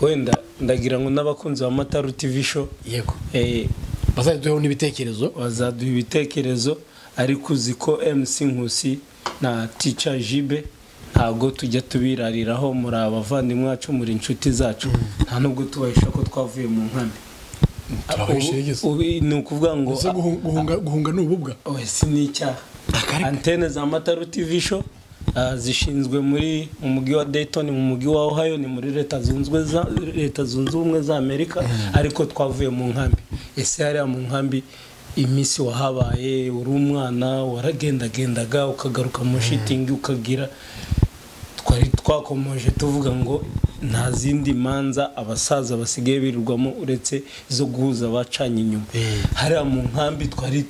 wenda ndagira ngo n'abakunzi ba Mataru TV show yego bazaduha n'ibitekerezo, bazaduha ibitekerezo. Ariko uzi ko MC Nkusi na Teacher Jibe ntabwo tujya tubirariraho, muri abavandimwe bacu, muri inshuti zacu, nta nubwo tubahisha ko twavuye mu nkambi. Ni ukuvuga ngo guhunga ni ububwa, si n'icyaha. Antene za Mataru TV show zishinzwe muri mu mujyi wa Dayton, mu mujyi wa Ohio, ni muri Leta Zunze Ubumwe za Amerika, ariko twavuye mu nkambi. Ese hariya mu nkambi iminsi wahabaye uri umwana waragendagendaga ukagaruka mu shitingi ukagira, twari twakomoje tuvuga ngo nta zindi manza abasaza basigaye birirwamo uretse zo guhuza abacanye inyuma. Hariya mu nkambi twari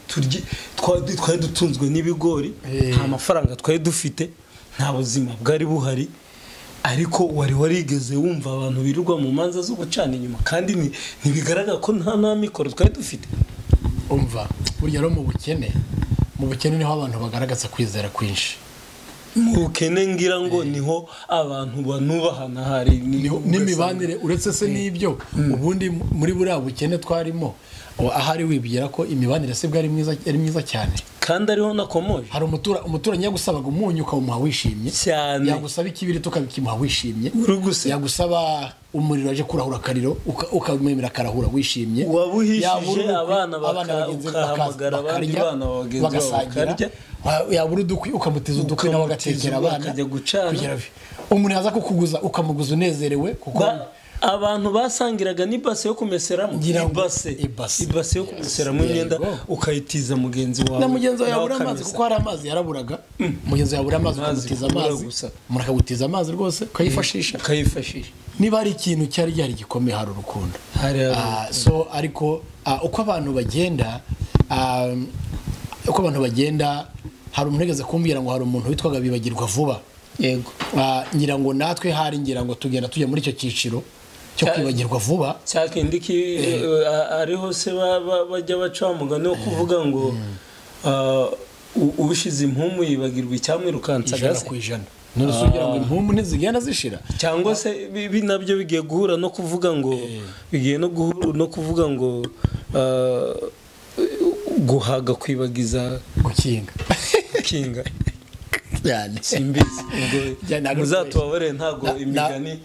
dutunzwe n'ibigori, nta mafaranga twari dufite, nta buzima bwari buhari, ariko wari warigeze wumva abantu birirwa mu manza zo gucana inyuma, kandi ntibigaragara ko nta n'amikoro twari dufite. Umva burya rero mu bukene niho abantu bagaragaza kwizera kwinshi. Mu bukene ngira ngo niho abantu banubahana, hari n'imibanire. Uretse se n'ibyo ubundi muri buriya bukene twarimo ahari wibwira ko imibanire se bwari mwiza, ari myiza cyane, kandi ariho nakomoje. Hari umuturanyi yagusabaga umunyu ukawumuha wishimye cyane, yagusaba ikibiri tukabikimuha wishimye, yagusaba umuriro aje kurahura akariro ukamwemera karahura wishimye, wabuhishije abana bakahamagara abandi bana bagasangira, yabura udukwi ukamutiza udukwi nawe agatekera abana kugera umuntu yaza kukuguza ukamuguza unezerewe, kuko abantu basangiraga n'ibase yo kumeseramo, ibase yo kumeseramo imyenda ukayitiza mugenzi wawe, na mugenzi wawe yabura amazi kuko hari amazi yaraburaga, mugenzi yabura amazi ukamutiza amazi, umuntu akagutiza amazi rwose ukayifashisha. Niba ari ikintu cyari gihari gikomeye hari urukundo. So ariko uko abantu bagenda, hari umuntu wigeze kumbwira ngo hari umuntu witwaga bibagirwa vuba. Yego. Ngira ngo natwe hari ngira ngo tugenda tujya muri icyo cyiciro cyo kwibagirwa vuba. Cyakindi ki ariho se bajya baca mugani wo kuvuga ngo ushize impumu yibagirwa icyamwirukansaga 100%. None usugira ngo impumu ntizigenda zishira, cyangwa se ibi nabyo bigiye guhura no kuvuga ngo bigiye no kuvuga ngo guhaga kwibagiza gukinga. Kinga. Cyane. Simbizi. Ya, ntabwo muzatubabare, ntabwo imigani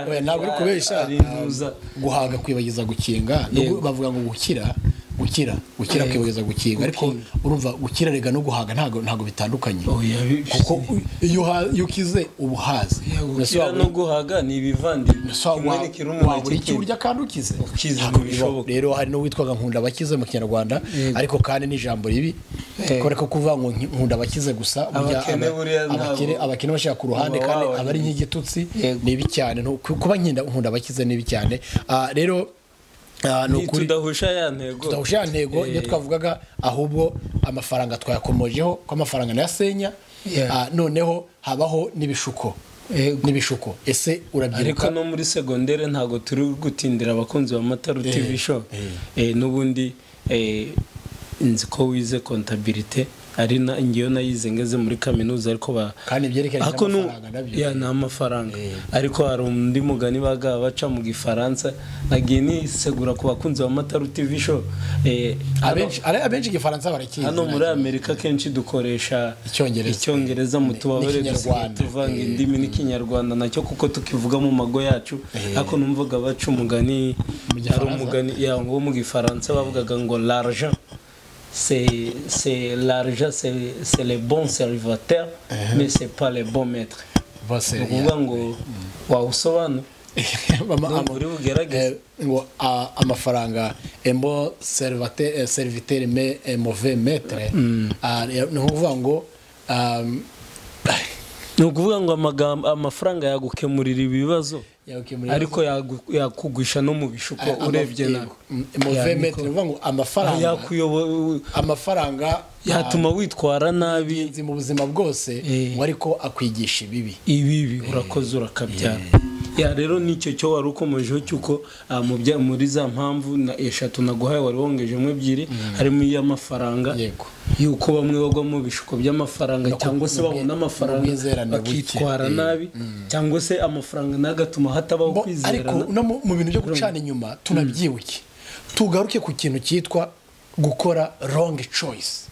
Oya, ntabwo uri kubesha. Ari intuza. Guhaga kwibagiza gukinga. Yego. Bavuga ngo gukira gukira gukira kwibagiza gukinga, ariko Gukinga. urumva gukira rega no guhaga ntabwo bitandukanye. Oya, kuko iyo ukize uba uhaze. Mbese gukira no guhaga ni ibivandimwe, kimwe ni kirumuna wabura icyo cy'ikindi. urya kandi ukize. Ukize Ntabwo ntibishoboka. bibaho. Rero hari n'uwitwaga nkunda abakize mu Kinyarwanda, ariko kandi ni ijambo ribi, kubera ko kuvuga ngo nkunda abakize gusa, burya Abakene buriya ntabwo- abakene bashyira ku ruhande, Uba kandi wabaye. aba ari nk'igitutsi. Yego. Ni bibi cyane. Kuba nkunda abakize ni bibi cyane. Rero ni ukuri Tudahusha ya ntego. Tudahusha ya ntego iyo twavugaga, ahubwo amafaranga twayakomojeho ko amafaranga nayasenya. Noneho habaho n'ibishuko. N'ibishuko, ese urabyibuka? Ariko no muri segondere ntabwo turi gutindira abakunzi ba Mataru TV Show. N'ubundi nzi ko wize comptabilité, ari na ngewe nayize ngeze muri kaminuza, ariko ba Kandi ibyerekeranye Ariko n'amafaranga nabyo. Ya, ni amafaranga, ariko hari undi mugani baga baca mu Gifaransa, nagiye nisegura ku bakunzi ba Mataru TV Show. Abenshi Igifaransa barakizi. Hano muri Amerika kenshi dukoresha Icyongereza. Icyongereza, mutubabare dusigaye N'ikinyarwanda. tuvanga indimi n'Ikinyarwanda nacyo kuko tukivuga mu mago yacu. Ariko numvaga baca umugani, Mu Gifaransa? hari umugani ya ngo mu Gifaransa bavugaga ngo l'argent c'est l'argent, c'est le bon serviteur, mais c'est pas le bon maître. Bose. Ni ukuvuga ngo wawusobanura. Ndumva uri bugerageze. Ngo amafaranga un bon serviteur mais un mauvais maître. Ni ukuvuga ngo Ni ukuvuga ngo amagambo amafaranga yagukemurira ibibazo, yagukemurira ariko yakugwisha no mu bishuko urebye nawe. Mauvais Ya, maître, ni ukuvuga ngo amafaranga yakuyobo amafaranga yatuma witwara nabi. Ingenzi mu buzima bwose, ngo ariko akwigisha ibibi. Ibibi, urakoze urakabyara. Ya, rero nicyo cyo wari ukomejeho cy'uko muri za mpamvu eshatu naguhaye wari wongejemo ebyiri, harimo iy'amafaranga, Yego. yuko bamwe bagwa mu bishuko by'amafaranga, cyangwa se babona amafaranga n'ubwizerane buke. bakitwara nabi, cyangwa se amafaranga nayo agatuma hatabaho Ariko kwizerana. no mu bintu byo gucana inyuma, tunabyibuke, tugaruke ku kintu cyitwa gukora wrong choice.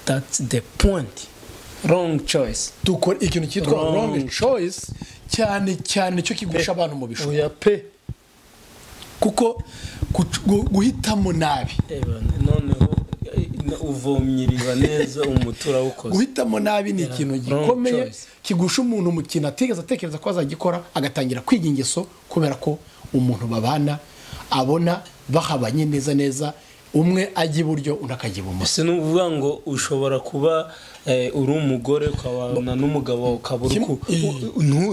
That's the point, wrong choice. Dukora ikintu cyitwa Wrong wrong choice cyane cyane, nicyo kigusha abantu mu bishuko, Oya pe. kuko guhitamo nabi, Eba, noneho uvomye iriba neza, umuti urawukoze. Guhitamo nabi ni ikintu Wrong gikomeye choice. kigusha umuntu mu kintu atigeze atekereza ko azagikora, agatangira kwiga ingeso kubera ko umuntu babana abona bahabanye neza neza, umwe ajya iburyo undi akajya ibumoso. Si ni ukuvuga ngo ushobora kuba uri umugore ukabana n'umugabo wawe, ukaba uri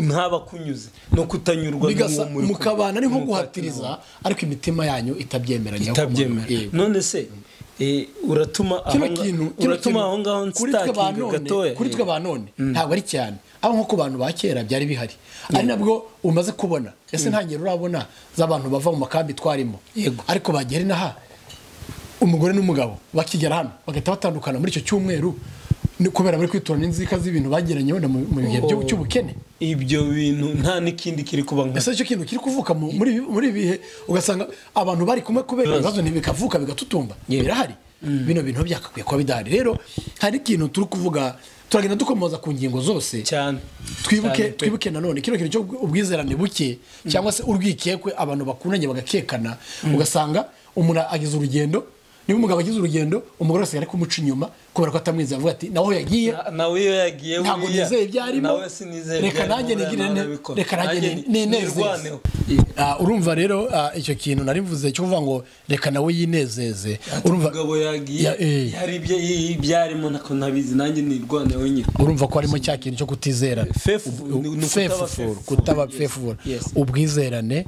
ntaba akunyuze, no kutanyurwa Bigasa n'uwo muri kumwe. mukabana ari nko Mukatana. guhatiriza, ariko imitima yanyu itabyemeranya. Itabyemera. Yego. None se uratuma Kino aho kintu kino uratuma kintu aho ngaho kuri twe ba nsitakinga none, gatoya. kuri twe ba none ntabwo ari cyane, aho nko ku bantu ba kera byari bihari, ari nabwo umaze kubona. Ese nta ngero urabona z'abantu bava mu makambi twarimo, Yego. ariko bagera inaha, umugore n'umugabo bakigera hano bagahita batandukana muri icyo cyumweru, ni kubera bari kwiturana inzika z'ibintu bagiranye wenda mu bihe cy'ubukene? Ibyo bintu nta n'ikindi kiri kuba nka Ese icyo kintu kiri kuvuka muri ibi bihe, ugasanga abantu bari kumwe kubera ibibazo ntibikavuka bigatutumba? Birahari. Bino bintu byakakwiye kuba bidahari. Rero hari ikintu turi kuvuga, turagenda dukomoza ku ngingo zose. Cyane. Twibuke Cyane pe. twibuke nanone kino kintu cyo ubwizerane buke cyangwa se urwikekwe, abantu bakundanye bagakekana, ugasanga umuntu agize urugendo, niba umugabo agize urugendo, umugore wese ari kumuca inyuma kubera ko atamwizeye, avuga ati naho yagiye Nawe iyo yagiye ntabwo buriya, nizeye ibyo arimo, nawe sinizeye reka ibyo arimo, nanjye buriya nigire nawe arabikora. reka nanjye Nanjye ninezeze. nirwaneho. Urumva rero, icyo kintu nari mvuze cyo kuvuga ngo reka nawe yinezeze, urumva Umugabo yagiye, Ya, hari ibyo arimo ntako ntabizi, nanjye nirwaneho nyine. Urumva ko harimo cya kintu cyo kutizera. Faithful, ni ukutaba Faithful, faithful. kutaba Yes. faithful. Yes. Ubwizerane,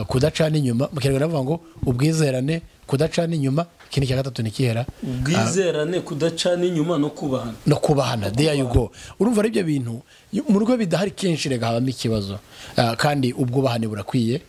kudacana inyuma. Mu Kinyarwanda bavuga ngo ubwizerane, kudacana inyuma, ikindi cya gatatu ni ikihera? Ubwizerane, kudacana inyuma no kubahana. No kubahana, there you go. Urumva ari ibyo bintu mu rugo bidahari kenshi rega habamo ikibazo. Kandi ubwubahane burakwiye,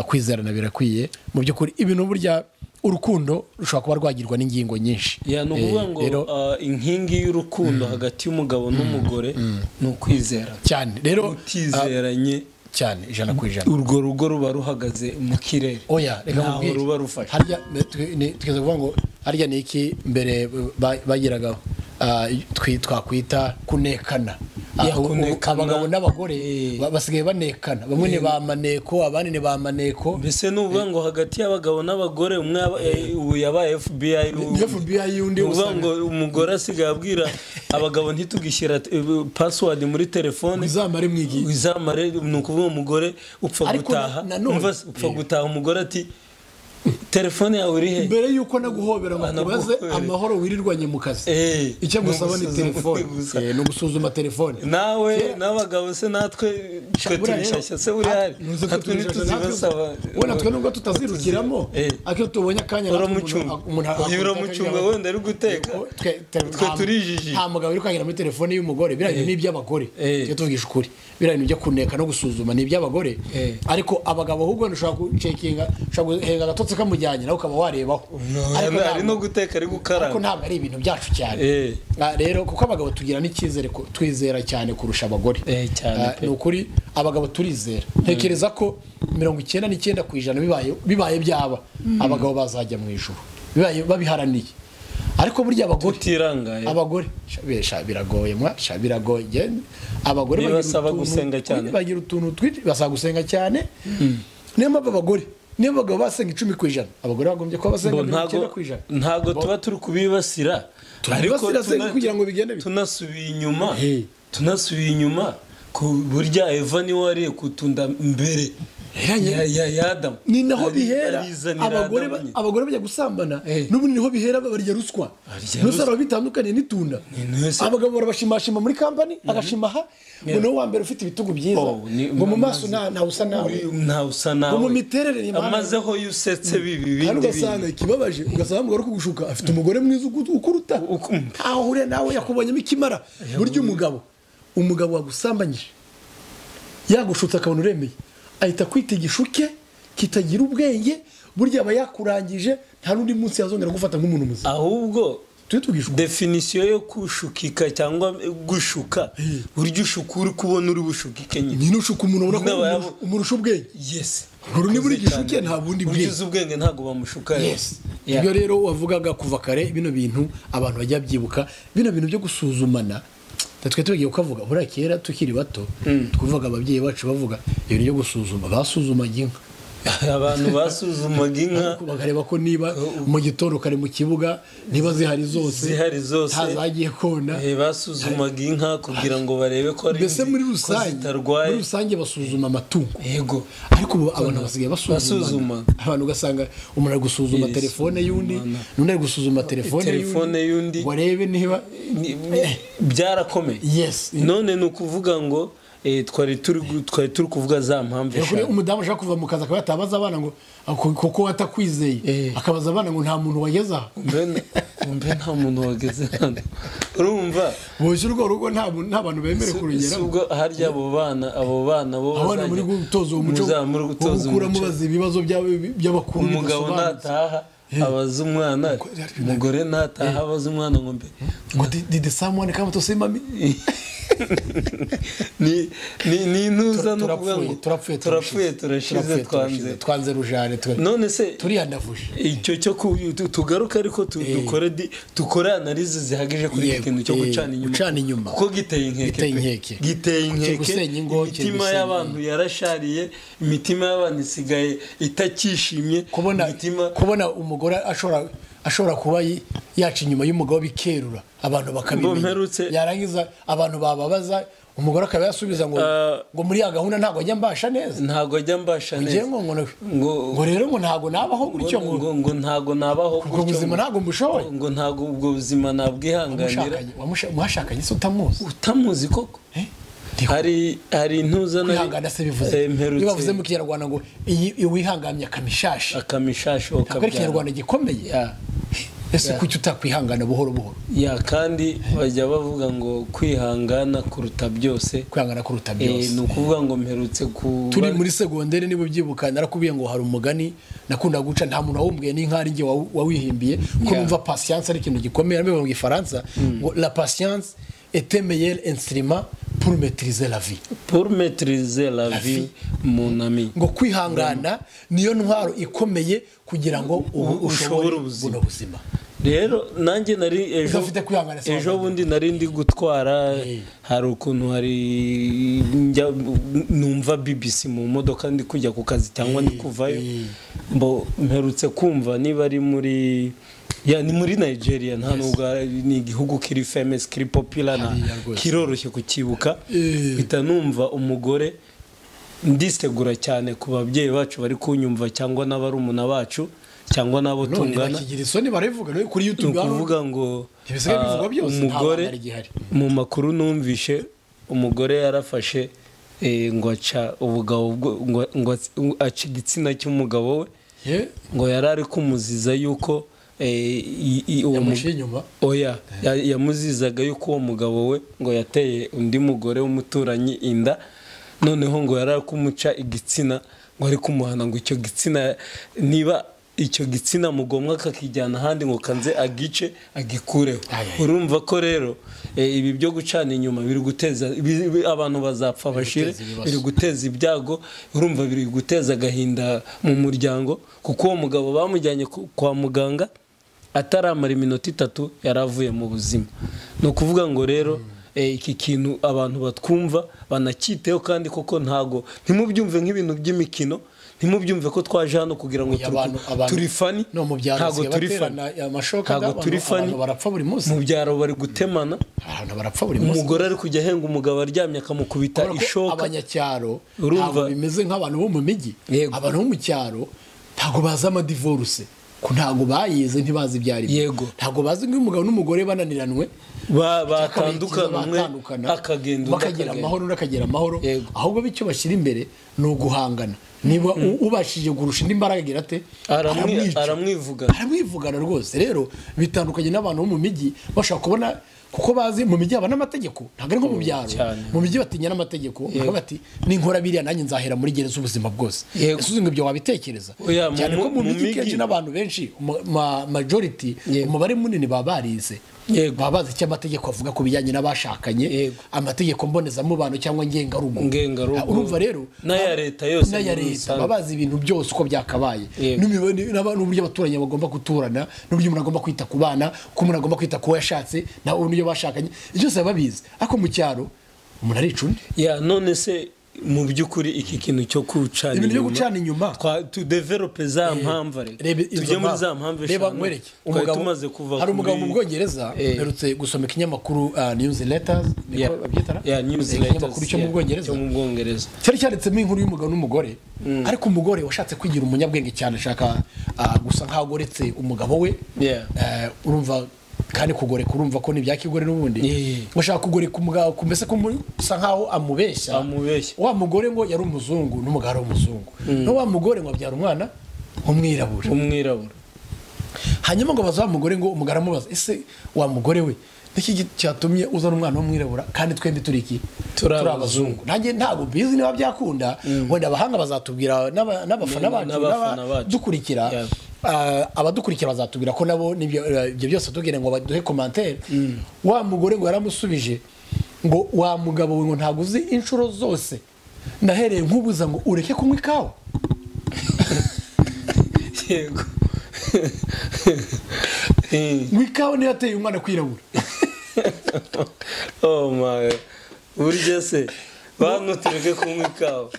kwizerana birakwiye. Mu by'ukuri ibintu burya urukundo rushobora kuba rwagirwa n'ingingo nyinshi. Ya, ni ukuvuga ngo Rero inkingi y'urukundo hagati y'umugabo n'umugore ni ukwizera. Cyane rero. Utizeranye, Cyane, 100%. urwo rugo ruba ruhagaze mu kirere. Oya, reka Ntaho nkubwire. ruba rufashe. Harya tugeze kuvuga ngo harya ni iki mbere bagiraga twakwita kunekana. Abagabo n'abagore basigaye banekana, bamwe ni ba maneko abandi ni ba maneko. Mbese nuvuga ngo hagati y'abagabo n'abagore umwe ubu yabaye FBI, FBI undi uvuga ngo umugore asigaye abwira abagabo ntitugishyira password muri telefone izamare mwigiye izamare. Ni ukuvuga umugore upfa gutaha, upfa gutaha umugore ati telefone yawe iri he mbere yuko naguhobera ngo kubaze amahoro wirirwanye mu kazi, icyo gusaba ni telefone, no gusuzuma telefone. Nawe n'abagabo se natwe twe turishashya se uri hari natwe ntituzibasaba wenda twe nubwo tutazirukiramo ariko tubonye akanya uramucunga wenda ari guteka twe turijiji. Nta mugabo uri kwangira muri telefone y'umugore, biriya bintu ni iby'abagore, tujye tuvugisha ukuri, biriya bintu byo kuneka no gusuzuma ni iby'abagore. Ariko abagabo ahubwo ushobora gucekinga, ushobora guhenga agatotsi kamujyanye nawe ukaba warebaho, ari no guteka ari gukaranga, ariko ntabwo ari ibintu byacu cyane. Rero kuko abagabo tugira n'icyizere, twizera cyane kurusha abagore. Ni ukuri abagabo turizera, ntekereza ko 99% bibaye byaba abagabo bazajya mu ijuru bibaye babiharaniye. Ariko burya abagore tutirangaye, abagore biragoye mwa biragoye. Abagore bagira utuntu twinshi, basaba gusenga cyane. Niyo mpamvu abagore niyo abagabo basenga 10%, abagore bagombye kuba basenga 90%. Ntago tuba turi kubibasira, ariko kugira ngo bigende tunasubiye inyuma, tunasubiye inyuma ku burya Eva ni wariye kutunda mbere ya Adamu. Ni naho bihera abagore bajya gusambana, n'ubundi niho bihera barya ruswa. Nusara bitandukanye n'itunda. Abagabo barabashimashima muri company, agashimaha ngo no wa mbere ufite ibitugu byiza, ngo mu maso nta usa nawe, nta usa nawe, ngo mu miterere amazeho yusetse bibi bindi. Ugasanga ikibabaje, ugasanga umugore kugushuka afite umugore mwiza ukuruta, aho hure nawe yakubonyemo ikimara. Burya umugabo wagusambanyije yagushutse akabona uremeye, ahita kwita igishuke kitagira ubwenge, burya aba yakurangije, nta n'undi munsi yazongera gufata nk'umuntu muzima. Ahubwo definition yo kushukika cyangwa gushuka, burya ushuka uri kubona uri bushukike nyine, ni ushuka umuntu ubona ko umurusha ubwenge. Yes, ngo ni buri gishuke nta bundi bwenge, ugize ubwenge ntago bamushuka. Yes, ibyo rero wavugaga kuva kare, bino bintu abantu bajya byibuka, bino bintu byo gusuzumana. Twe tugiye ukavuga buriya kera tukiri bato twuvaga ababyeyi bacu bavuga ibintu byo gusuzuma, basuzumaga inka. Abantu basuzumaga inka bakareba ko niba mu gitondo kare mu kibuga niba zihari zose, ntazagiye kona. Basuzumaga inka kugira ngo barebe ko ari mbese muri rusange basuzuma amatungo. Yego, ariko ubu abantu basigaye basuzuma abantu, ugasanga umuntu ari gusuzuma telefone y'undi, n'undi ari gusuzuma telefone y'undi warebe niba byarakomeye. Yes, none ni ukuvuga ngo twari turi kuvuga za mpamvu eshanu. Umudamu ashaka kuva mu kazi akaba yatabaza abana ngo kuko watakwizeye, akabaza abana ngo nta muntu wageze aha, mbe nta muntu wageze hano. Urumva boje urwo rugo nta bantu bemere kurugera. Ubwo harya abo bana bo abana muri gutoza umuco, gukura mubaza ibibazo by'abakuru. Umugabo nataha abaza umwana, umugore nataha abaza umwana ngo mbe ngo did someone come to see mommy? Ni ntuza no kuvuga ngo turapfuye turashize twanze rujane none se turiyandavuje. Icyo cyo tugaruka ariko dukore analyse zihagije kuri iki kintu cyo gucana inyuma, kuko giteye inkeke, giteye inkeke. Imitima y'abantu yarashariye, imitima y'abantu isigaye itakishimye. Kubona umugore ashobora kuba yaca inyuma y'umugabo bikerura abantu bakabimenya, yarangiza abantu bababaza umugore akaba yasubiza ngo ngo muri ya gahunda ntago ajya mbasha neza, ntago ajya mbasha neza, ngo rero ngo ntago nabaho gutyo, ngo ntago nabaho gutyo, ubuzima ntago mbushoboye, ngo ntago ubwo buzima nabwihanganira. Mwashakanye se utamuzi koko? Hari intuza kwihangana se bivuze, niba bavuze mu Kinyarwanda ngo iyi wihangamye akamishashi, akamishashi okabyara, Ikinyarwanda gikomeye. Ese kuki utakwihangana buhoro buhoro? Ya, kandi bajya bavuga ngo kwihangana kuruta byose, kwihangana kuruta byose. Ni ukuvuga ngo mperutse ku turi muri segondere niba ubyibuka narakubwiye ngo hari umugani nakunda guca, nta muntu wawumbwiye n'inkari nge wawihimbiye, kuko numva patience ari ikintu gikomeye. Ariko mu Gifaransa ngo la patience est un meilleur instrument pour maîtriser la vie. Pour maîtriser la vie, mon ami. Ngo kwihangana niyo ntwaro ikomeye kugira ngo ushobore buno buzima. Rero nanjye nari ejo bundi nari ndi gutwara, hari ukuntu hari numva BBC mu modoka ndi kujya ku kazi cyangwa ndi kuvayo, mbo mperutse kumva niba ari muri ya ni muri Nigeria, nta nubwo ni igihugu kiri famous kiri popular na kiroroshye kukibuka, mpita numva umugore. Ndisegura cyane ku babyeyi bacu bari kunyumva cyangwa n'abarumuna bacu cyangwa n'abo tungana, kuri YouTube kuvuga ngo umugore mu makuru numvishe umugore yarafashe ngo aca ubugabo ngo aca igitsina cy'umugabo we, ngo yarari kumuziza yuko yamuzizaga yuko uwo mugabo we ngo yateye undi mugore w'umuturanyi inda, noneho ngo yarari kumuca igitsina ngo ari kumuhana ngo icyo gitsina niba icyo gitsina mugomwa kakijyana ahandi ngo kanze agice agikureho. Urumva ko rero ibi byo gucana inyuma biri guteza abantu bazapfa bashire, biri guteza ibyago, urumva biri guteza agahinda mu muryango, kuko uwo mugabo bamujyanye kwa muganga ataramara iminota 3 yaravuye mu buzima. Ni ukuvuga ngo rero iki kintu abantu batwumva banakiteho, kandi koko ntago ntimubyumve nk'ibintu by'imikino, ntimubyumve ko twaje hano kugira ngo turi fani, ntago turi fani, ntago turi fani, mu byaro bari gutemana, umugore ari kujya ahenga umugabo aryamye akamukubita ishoka. Abanyacyaro ntabwo bimeze nk'abantu bo mu mijyi, abantu bo mu cyaro ntago bazi amadivorce, ntago bayize, ntibazi ibyo ari byo, ntago bazi nk'umugabo n'umugore bananiranwe batandukana, umwe akagenda bakagira amahoro undi akagira amahoro, ahubwo bityo bashyira imbere ni uguhangana. Niba ubashije kurusha indi mbaraga agira ate, aramwivugana rwose. Rero bitandukanye n'abantu bo mu mijyi bashobora kubona, kuko bazi mu mijyi haba n'amategeko, ntabwo ari nko mu byaro. Mu mijyi batinya n'amategeko, bakavuga bati ninkora biriya nanjye nzahera muri gereza ubuzima bwose. Ese uzi ngo ibyo wabitekereza? Cyane ko mu mijyi kenshi n'abantu benshi majority, umubare munini baba barize, baba bazi icyo amategeko avuga ku bijyanye n'abashakanye, amategeko mbonezamubano cyangwa ngengarugo. Urumva rero n'aya leta yose, n'aya leta baba bazi ibintu byose uko byakabaye, n'uburyo abaturanyi bagomba guturana, n'uburyo umuntu agomba kwita ku bana, uko umuntu agomba kwita ku wo yashatse, n'uburyo bashakanye, byose baba babizi. Ariko mu cyaro umuntu arica undi. None se mu by'ukuri iki kintu cyo gucana inyuma, ibintu byo gucana inyuma tu develope za mpamvu, tujye muri za mpamvu eshanu. Reba tumaze kuva, hari umugabo mu Bwongereza mperutse gusoma ikinyamakuru Newsletters, niko babyitara, ikinyamakuru cyo mu Bwongereza cyari cyanditsemo inkuru y'umugabo n'umugore, ariko umugore washatse kwigira umunyabwenge cyane, ashaka gusa nkaho agoretse umugabo we, urumva kandi kugoreka urumva ko ni byakigore n'ubundi, ushaka kugoreka umugabo mbese kumusa nkaho amubeshya. Wa mugore ngo yari umuzungu n'umugabo ari umuzungu, no wa mugore ngo abyara umwana umwirabura. Hanyuma ngo baza wa mugore ngo umugara amubaza, ese wa mugore we niki cyatumye uzana umwana w'umwirabura kandi twembi turi iki, turi abazungu? Nanjye ntago bizi niba byakunda, wenda abahanga bazatubwira n'abafana bacu n'abadukurikira, abadukurikira bazatubwira ko nabo ibyo byose tubwire ngo baduhe commentaire. Wa mugore ngo yaramusubije ngo wa mugabo we ngo ntago uzi inshuro zose nahereye nkubuza ngo ureke kunywa ikawa. Yego, ngo ikawa niyo yateye umwana kwirabura. Oh my, burya se bantu tureke kunywa ikawa,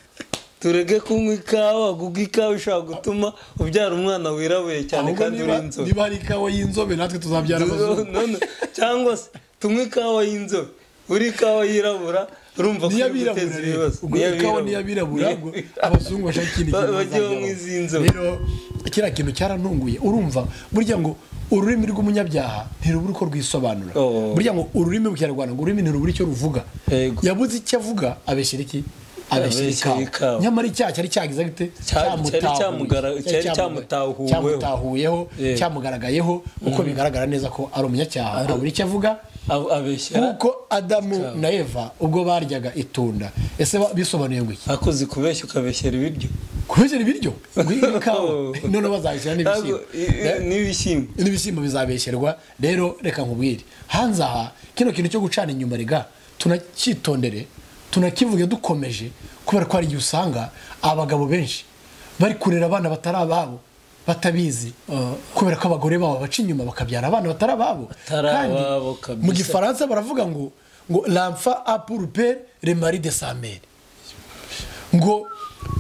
tureke kunywa ikawa, kuko ikawa ishobora gutuma ubyara umwana wirabuye cyane kandi uri inzobe. Niba ari ikawa y'inzobe natwe tuzabyara abazungu, cyangwa se tunywe ikawa y'inzobe, uri ikawa yirabura urumva ko guteza ibibazo. Ikawa niyo abirabura abazungu bashaka ikindi kintu bajye banywa iz'inzobe. Rero kiriya kintu cyarantunguye, urumva burya ngo ururimi rw'umunyabyaha ntirubura uko rwisobanura. Burya ngo ururimi mu Kinyarwanda ngo ururimi ntirubura icyo ruvuga. Yabuze icyo avuga abeshyira iki, abeshyira ikawa. Nyamara icyaha cyari cyagize gite, cyamutahuyeho, cyamugaragayeho, uko bigaragara neza ko ari umunyacyaha, abura icyo avuga abeshyira. Kuko Adamu na Eva ubwo baryaga itunda, ese bisobanuye ngo iki? Akoze kubeshya ukabeshyera ibiryo, kubeshyera ibiryo ikawa, none bazabishyira n'ibishyimbo, n'ibishyimbo bizabeshyerwa. Rero reka nkubwire, hanze aha kino kintu cyo gucana inyuma rega tunacyitondere, tunakivuge dukomeje, kubera ko hari igihe usanga abagabo benshi bari kurera abana batari ababo, batabizi kubera ko abagore babo baca inyuma bakabyara abana batari ababo. Kandi mu Gifaransa baravuga ngo l'enfant a pour père le mari de sa mère, ngo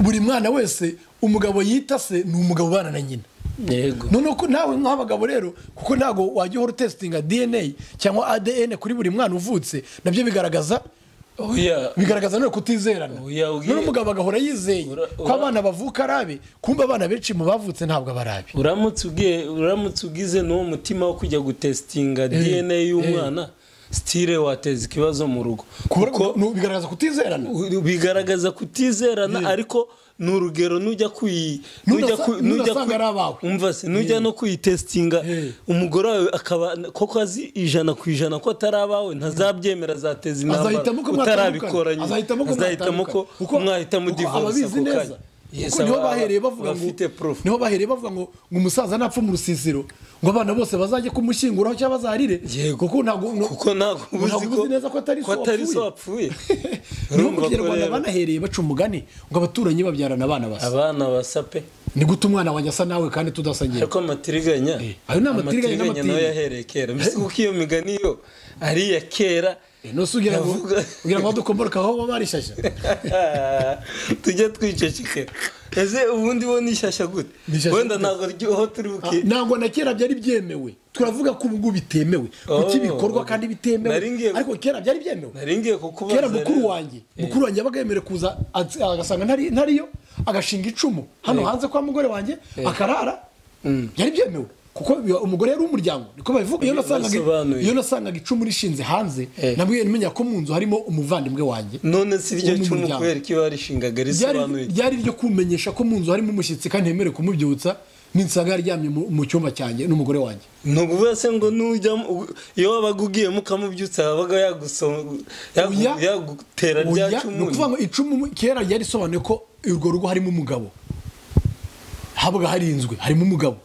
buri mwana wese umugabo yita se ni umugabo ubana na nyina. Yego. None ko nawe nk'abagabo rero, kuko ntago wajya uhora testinga DNA cyangwa ADN kuri buri mwana uvutse, nabyo bigaragaza bigaragaza no kutizerana. None umugabo agahora yizeye ko abana bavuka arabe, kumba abana benshi mu bavutse ntabwo abarabe. Uramutse ugize n'uwo mutima wo kujya gutestinga DNA y'umwana, style wateza ikibazo mu rugo. Kuko bigaragaza kutizerana. Bigaragaza kutizerana, ariko n'urugero nujya umva se nujya no kuyitestinga umugore wawe akaba koko azi 100% ko atari abawe, ntazabyemera, azateza intambara utarabikoranye, azahitamo ko mwahitamo divorce ako kanya. Niho bahereye bavuga ngo niho bahereye bavuga ngo umusaza napfa mu rusisiro ngo abana bose bazajye kumushyinguraho cyangwa bazarire, kuko ntago uzi neza ko atari so wapfuye. Niho mu Kinyarwanda banahereye baca umugani ngo abaturanyi babyarana abana basa. Abana basa pe. Ni gute umwana wanjye asa nawe kandi tudasangiye? Ariko amatiriganya, ayo ni amatiriganya nayo yahereye kera. Mbese kuko iyo migani yo ari iya kera. Nose ugira ngo dukomoroka aho baba barishyashya tujya twicecekera. Ese ubundi bo nishyashya gute? Wenda ntabwo aho turi buke, ntabwo na kera byari byemewe. Turavuga ko ubu bitemewe, kuki bikorwa kandi bitemewe, ariko kera byari byemewe. Naringiye kukubaza kera mukuru wanjye yabaga yemerewe kuza agasanga ntariyo, agashinga icumu hano hanze kwa mugore wanjye akarara. Byari byemewe kuko umugore yari umuryango, niko babivuga. Iyo nasangaga icumu rishinze hanze, nabwiye nimenya ko mu nzu harimo umuvandimwe wanjye. None si iryo cumu kubera ko barishingaga risobanuye? Ryari ryo kumenyesha ko mu nzu harimo umushyitsi kandi ntemerewe kumubyutsa, ninsanga yaryamye mu cyumba cyanjye n'umugore wanjye. Ni ukuvuga se ngo nujya iyo wabaga ugiyemo ukamubyutsa yabaga yagutera rya cumu? Ni ukuvuga ngo icumu kera ryari risobanuye ko urwo rugo harimo umugabo, habaga harinzwe harimo umugabo.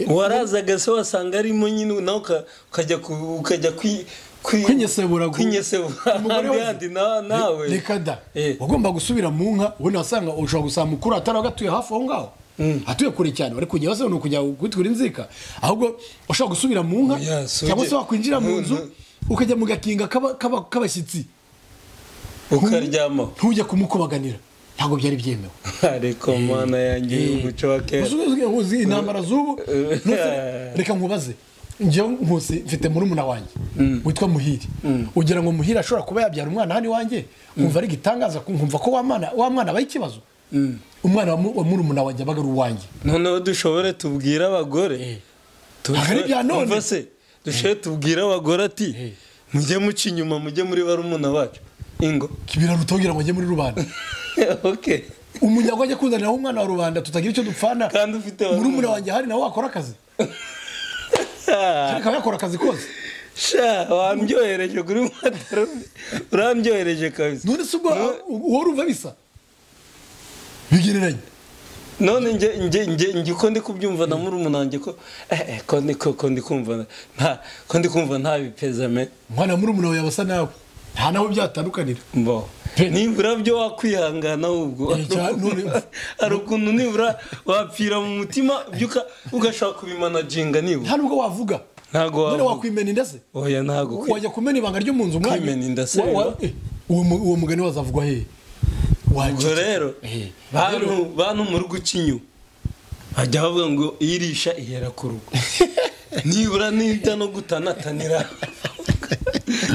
Warazaga se wasanga arimo nyine, nawe ukajya kwinyesebura ahandi nawe. Reka da, wagomba gusubira mu nka. Ubundi wasanga ushobora gusanga mukuru atari agatuye hafi aho ngaho, atuye kure cyane, bari kujya bose ni ukujya kwitwira inzika. Ahubwo ushobora gusubira mu nka cyangwa se wakwinjira mu nzu ukajya mu gakinga k'abashyitsi ukaryama, ntujya kumukubaganira. Ntabwo byari byemewe. Ariko mana yanjye umuco wa kera. Uzi intambara z'ubu. Reka nkubaze, njyewe Nkusi mfite murumuna wanjye witwa Muhiri. Ugira ngo Muhiri ashobora kuba yabyara umwana hano iwanjye, nkumva ari gitangaza, nkumva ko wa mwana abaye ikibazo. Umwana wa murumuna wanjye abaga ari uwanjye. Noneho dushobore tubwire abagore, dushobore tubwire abagore ati mujye muca inyuma, mujye muri barumuna bacu ingo. Biraruta kugira ngo njye muri rubanda. Okay. Umunyago ajya kuzanira umwana wa rubanda tutagira icyo dupfana, kandi ufite murumuna wanjye hari nawe wakora akazi. Ariko yakora akazi kose. Sha wambyohereje kuri mataro, urambyohereje kabisa. None se ubwo wowe urumva bisa bigereranye? None nge ko ndi kubyumva na murumuna wanjye ko ko ndi kumva nta ko ndi kumva nta bipeza me. Mwana murumuna wawe yabasa nawe, nta naho byatandukanira. Mbo nibura byo wakwihangana ubwo ari ukuntu nibura wapfira mu mutima byuka ugashaka kubimanaginga nibura. Nta nubwo wavuga. Ntago wavuga. None wakwimena inda se? Oya ntago. Wajya kumena ibanga ryo mu nzu umwanya. Kwimena inda se. Uwo mugani wazavugwa he? Ubwo rero bantu mu rugo ucinyu bajya bavuga ngo irisha ihera ku rugo. Nibura nibya no gutanatanira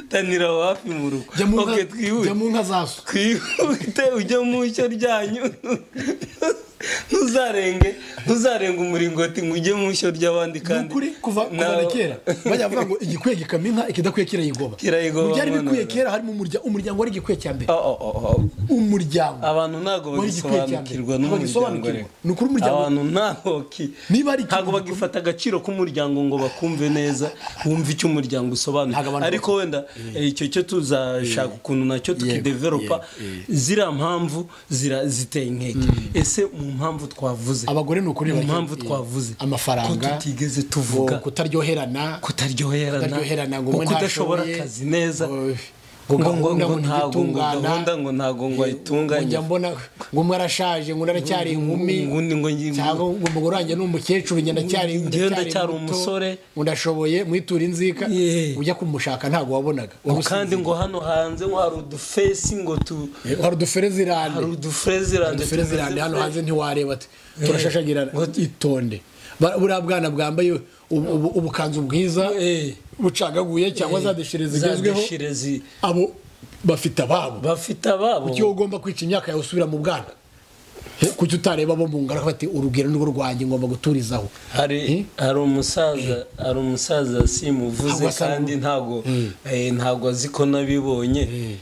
tanira wapi mu rugo. Okay, twihute. Jya mu nka zaso. Twihute ujye mu ishyo ryanyu. Ntuzarenge umuringoti ngo ujye mu ishyo ry'abandi kandi. Ukuri kuva na kera bajya bavuga ngo igikwiye gikama inka, ikidakwiye kirayigoba. Byari bikwiye kera harimo umuryango wari igikwiye cya mbere. Umuryango. Abantu ntago bagisobanukirwa n'umuryango. Ni ukuri umuryango. Abantu ntago bagifata agaciro k'umuryango ngo bakumve neza, wumve icyo umuryango usobanuye. Ariko wenda icyo cyo tuzashaka ukuntu nacyo tukidevelopa zira mpamvu ziteye inkeke. Ese mu mpamvu twavuze abagore ni ukuri, mu mpamvu twavuze amafaranga, ko tutigeze tuvuga kutaryoherana ngo kudashobora akazi neza, Ngo ntago ngo gahunda ngo ntago ngo ayitunganye, njya mbona ngo umwe arashaje ngo aracyari inkumi, ngo cyangwa ngo umugore wanjye ni umukecuru njye ndacyari umusore ngo ndashoboye mwitura inzika, ujya kumushaka ntago wabonaga. Kandi ngo hano hanze ngo hari udufesi ngo tu hari uduferezirande, hari uduferezirande hano hanze ntiwareba ati turashashagirana. Itonde buriya bwana bwambaye ubukanzu bwiza bucagaguye cyangwa za deshire zigezweho, abo bafite ababo. Kuki ugomba kwica imyaka yawe usubira mu bwana? Kuki utareba abo mu ngara bati urugero nirwo rwanjye ngomba guturizaho? Hari umusaza simuvuze kandi ntago ntago azi ko nabibonye,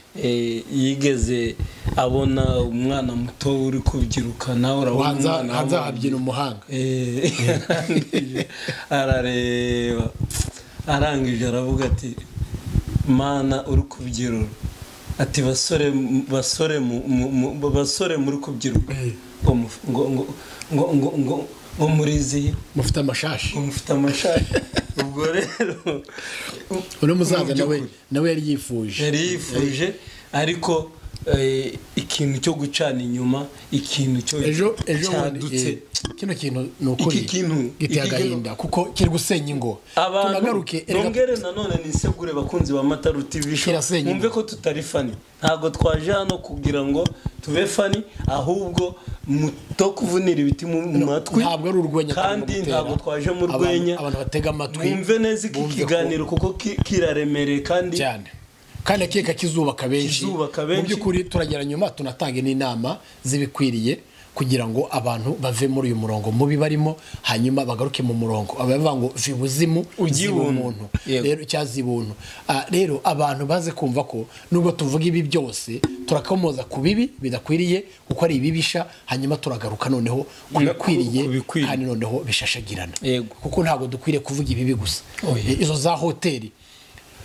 yigeze abona umwana muto uri kubyiruka nawe urabona hanze habyina umuhanga, arareba arangije aravuga ati mana uri kubyirura, ati basore basore basore muri kubyiruka ngo ngo ngo ngo ngo ngo murizi mufite amashashi, mufite amashashi. Ubwo rero uno musaza nawe yari yifuje ariko ikintu cyo gucana inyuma, ikintu cyo ejo cyadutse, kino kintu nuko iki kintu giteye agahinda kuko kiri gusenya ingo. Tunagaruke nongere nanone nisegure bakunzi ba Mataru TV Show, mwumve ko tutari fani, ntago twaje hano kugira ngo tube fani, ahubwo muto kuvunira ibiti mu matwi, ntabwo ari urwenya kandi ntabwo twaje mu rwenya. Abantu batega amatwi mwumve neza iki kiganiro kuko kiraremereye kandi cyane, kandi akeka kizubaka benshi. Mu by'ukuri turagera nyuma tunatanga n'inama zibikwiriye kugira ngo abantu bave muri uyu murongo mubi barimo, hanyuma bagaruke mu murongo. Abavuga ngo vibuzimu umuntu rero cyazibuntu. Rero abantu baze kumva ko nubwo tuvuga ibi byose turakomoza ku bibi bidakwiriye kuko ari ibibisha, hanyuma turagaruka noneho kubikwiriye kandi noneho bishashagirana, kuko ntabwo dukwiriye kuvuga ibibi gusa. Izo za hoteli,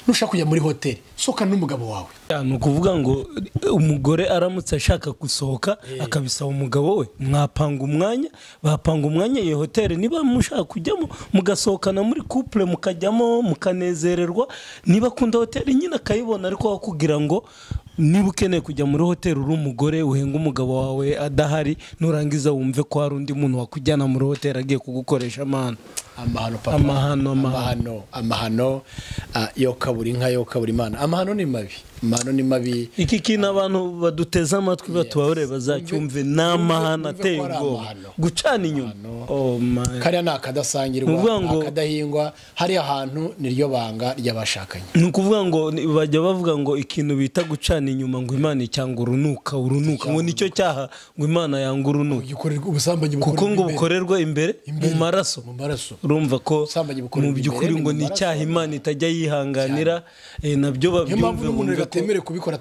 nushaka kujya muri hoteli soka n'umugabo wawe. Ni ukuvuga ngo umugore aramutse ashaka gusohoka akabisaba umugabo we, mwapanga umwanya, bapanga umwanya iyo hoteli niba mushaka kujyamo mugasohokana muri couple mukajyamo mukanezererwa, niba akunda hoteli nyine akayibona, ariko kugira ngo niba ukeneye kujya muri hoteli uri umugore uhenga umugabo wawe adahari, nurangiza wumve ko hari undi muntu wakujyana muri hoteli agiye kugukoresha amahano. Amahano papa, amahano yo kabura inka yo kabura imana. Amahano ni mabi, amahano ni mabi. Iki kintu abantu baduteza amatwi batubabure bazacyumve, ni amahano ateye ubwoba, gucana inyuma. Oh my, kariya ni akadasangirwa, akadahingwa, hari ahantu niryo banga ry'abashakanye. Ni ukuvuga ngo bajya bavuga ngo ikintu bita gucana inyuma ngo Imana icyanga urunuka, urunuka ngo nicyo cyaha ngo Imana yanga urunuka, ubusambanyi kuko ngo bukorerwa imbere mu maraso. Urumva ko mu by'ukuri ngo ni icyaha Imana itajya yihanganira, nabyo babyumve. Umuntu atemerewe kubikora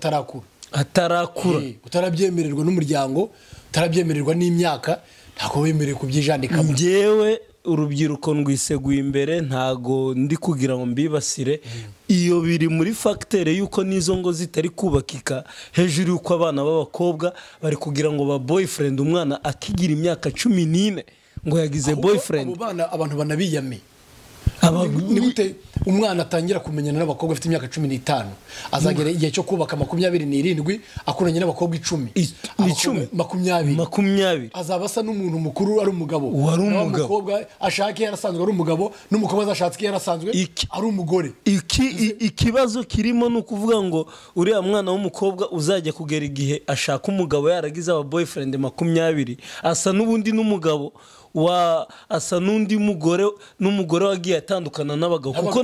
atarakura, utarabyemererwa n'umuryango, utarabyemererwa n'imyaka, ntabwo wemerewe kubyijandikamo. Njyewe urubyiruko ndwiseguye imbere, ntago ndi kugira ngo mbibasire, iyo biri muri facteur yuko nizo ngo zitari kubakika hejuru yuko abana b'abakobwa bari kugira ngo ba boyfriend, umwana akigira imyaka 14 ngo yagize boyfriend. Abo bana abantu banabiyame. Ni gute umwana atangira kumenyana n'abakobwa afite imyaka 15 azagera igihe cyo kubaka 27 akuranye n'abakobwa 10 20 azaba asa n'umuntu mukuru ari umugabo, n'umukobwa ashake yarasanzwe ari umugabo, n'umukobwa azashatse yarasanzwe ari umugore. Ikibazo kirimo ni ukuvuga ngo uriya mwana w'umukobwa uzajya kugera igihe ashaka umugabo yaragize aba boyfriend 20 asa n'ubundi n'umugabo wa asa n'undi mugore n'umugore wagiye atandukana n'abagabo, kuko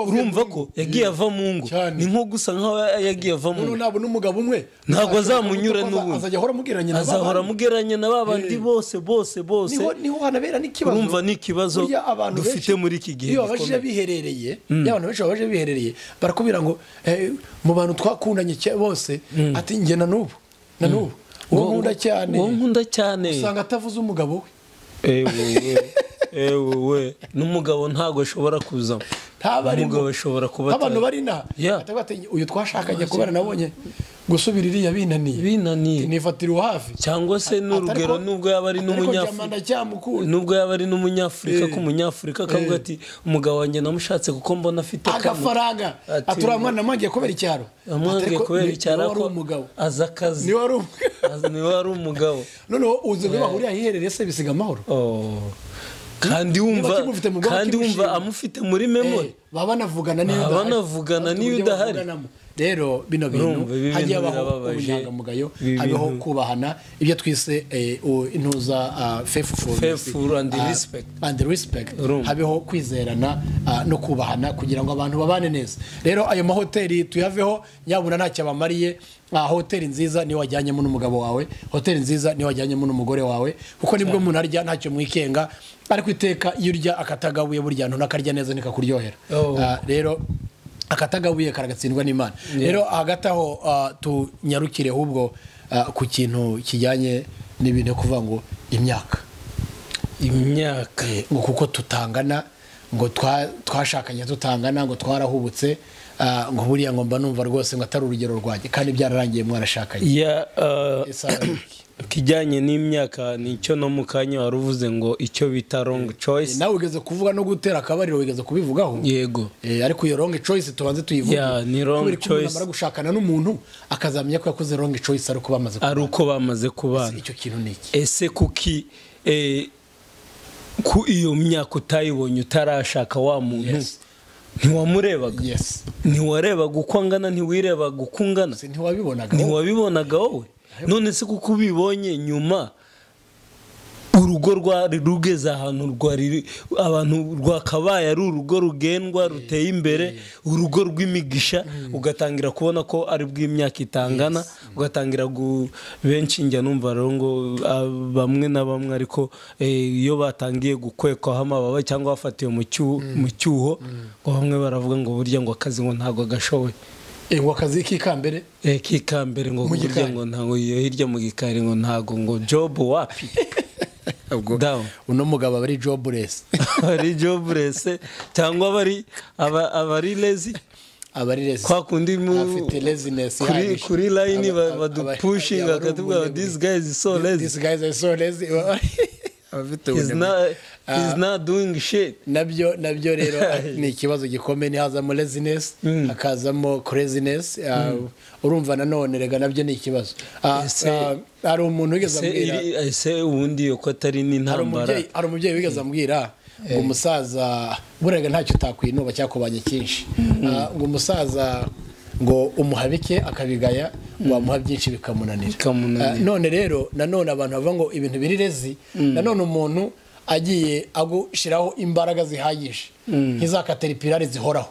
urumva ko yagiye ava mu ngo, ni nko gusa nkaho yagiye ava mu ngo. Nabo n'umugabo umwe ntabwo azamunyura n'ubundi, azahora amugeranye na babandi bose bose bose. Niho hanabera n'ikibazo, urumva ni ikibazo dufite muri iki gihe. Iyo abaje biherereye, abantu benshi baje biherereye barakubwira ngo mu bantu twakundanye bose ati nge na n'ubu uwo nkunda cyane, uwo nkunda cyane, usanga atavuze umugabo we. Ewe n'umugabo ntago ashobora kuzamo, umugabo ashobora kuba abantu bari na uyu twashakanye kubera nabonye Gusubira iriya binaniye nifatira hafi, cyangwa se n'urugero nubwo yaba ari n'umunyafurika, nubwo yaba ari n'umunyafurika ko umunyafurika akavuga ati umugabo wanjye namushatse kuko mbona afite agafaranga, atura mwana mwangiye kubera icyaro, amwangiye kubera icyaro ko aza akazi ni wari umugabo. Noneho uzi ngo bahuriye ahiherereye se bisiga amahoro. Kandi wumva amufite muri memory, baba banavugana niyo udahari. Rero bino bintu hagiye habaho ubunyangamugayo, habeho kubahana, ibyo twise intuza faithful and respect, and respect, habeho kwizerana no kubahana kugira ngo abantu babane neza. Rero ayo mahoteli tuyaveho, nyabuna ntacyo abamariye. Hoteli nziza niyo wajyanyemo n'umugabo wawe, hoteli nziza niyo wajyanyemo n'umugore wawe, kuko nibwo umuntu arya ntacyo mwikenga. Ariko iteka iyo urya akatagabuye burya ntunakarya neza nikakuryohera. Rero akatagabuye karagatsindwa n'Imana. Rero hagati aho tunyarukire ahubwo ku kintu kijyanye n'ibintu kuvuga ngo imyaka ngo kuko tutangana, ngo twashakanye tutangana, ngo twarahubutse, ngo buriya ngo mba numva rwose ngo atari urugero rwanjye, kandi byararangiye mwarashakanye. Kijyanye n'imyaka nicyo no mukanya waruvuze ngo icyo bita wrong choice. Nawe ugeze kuvuga no gutera akabariro wigeze kubivugaho. Yego. Ariko iyo wrong choice tubanze tuyivuge. Ni wrong choice. Namara gushakana n'umuntu akazamenya ko yakoze wrong choice ari uko bamaze kubana. Icyo kintu ni iki? Ese kuki ku iyo myaka utayibonye utarashaka wa muntu? Ntiwamurebaga. Ntiwarebaga uko angana, ntiwirebaga uko ungana. Ntiwabibonaga wowe. None se kuko ubibonye nyuma urugo rwari rugeze ahantu rwari abantu rwakabaye ari urugo rugendwa ruteye imbere, urugo rw'imigisha, ugatangira kubona ko ari bw'imyaka itangana, ugatangira benshi njya numva rero ngo bamwe na bamwe ariko iyo batangiye gukwekwaho amababa cyangwa bafatiwe mu cyuho, ngo bamwe baravuga ngo burya ngo akazi ngo ntago gashoboye. Ngo akazi kikambere kikambere ngo burya ngo ntago hirya mu gikari ngo ntago ngo job wapi. Uno mugabo abari jobless, ari jobless cyangwa abari lazy, abari lazy kwa kundi afite laziness kuri line badupushinga akatubwira this guy is so lazy, this guy is so lazy, afite he's not doing shit. Nabyo rero ni ikibazo gikomeye, hazamo laziness hakazamo craziness. Urumva nanone rega nabyo ni ikibazo. Hari umuntu wigeze ambwira ese ubundi uko atari n'intambara, hari umubyeyi wigeze ambwira ngo umusaza burega ntacyo utakwinuba cyakubanye cyinshi, ngo umusaza ngo umuhabike akabigaya, wamuha byinshi bikamunanira. None rero nanone abantu bavuga ngo ibintu biri lazy, nanone umuntu agiye agushiraho imbaraga zihagije nk'izakateripirare zihoraho,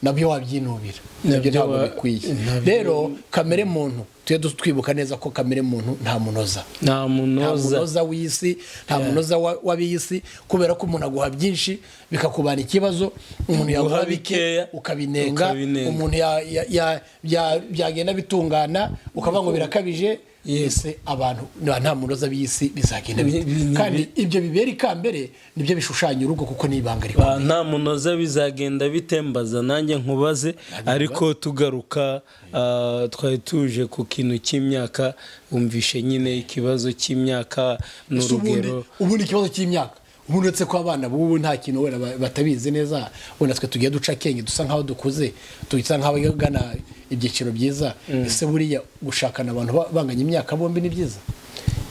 nabyo wabyinubira, nabyo ntabwo bikwiye. Rero kamere muntu tujye twibuka neza ko kamere muntu nta munoza, nta munoza w'isi, nta munoza w'ab'isi, kubera ko umuntu aguha byinshi bikakubana ikibazo, umuntu yaguha bike ukabinenga, umuntu byagenda bitungana ukavuga ngo birakabije. Ese abantu nta munoza b'isi bizagenda bite? Kandi ibyo bibera ikambere nibyo bishushanya urugo kuko ni ibanga rikomeye. Nta munoza bizagenda bitembaza nanjye nkubaze, ariko tugaruka twari tuje ku kintu cy'imyaka, umvishe nyine ikibazo cy'imyaka n'urugero. Ubundi ikibazo cy'imyaka ubundi uretse ko abana bubu nta kintu wenda batabizi neza, wenda twe tugiye duca akenge dusa nkaho dukuze, dusa nk'abagana ibyiciro byiza. Ese buriya gushakana abantu banganya imyaka bombi ni byiza?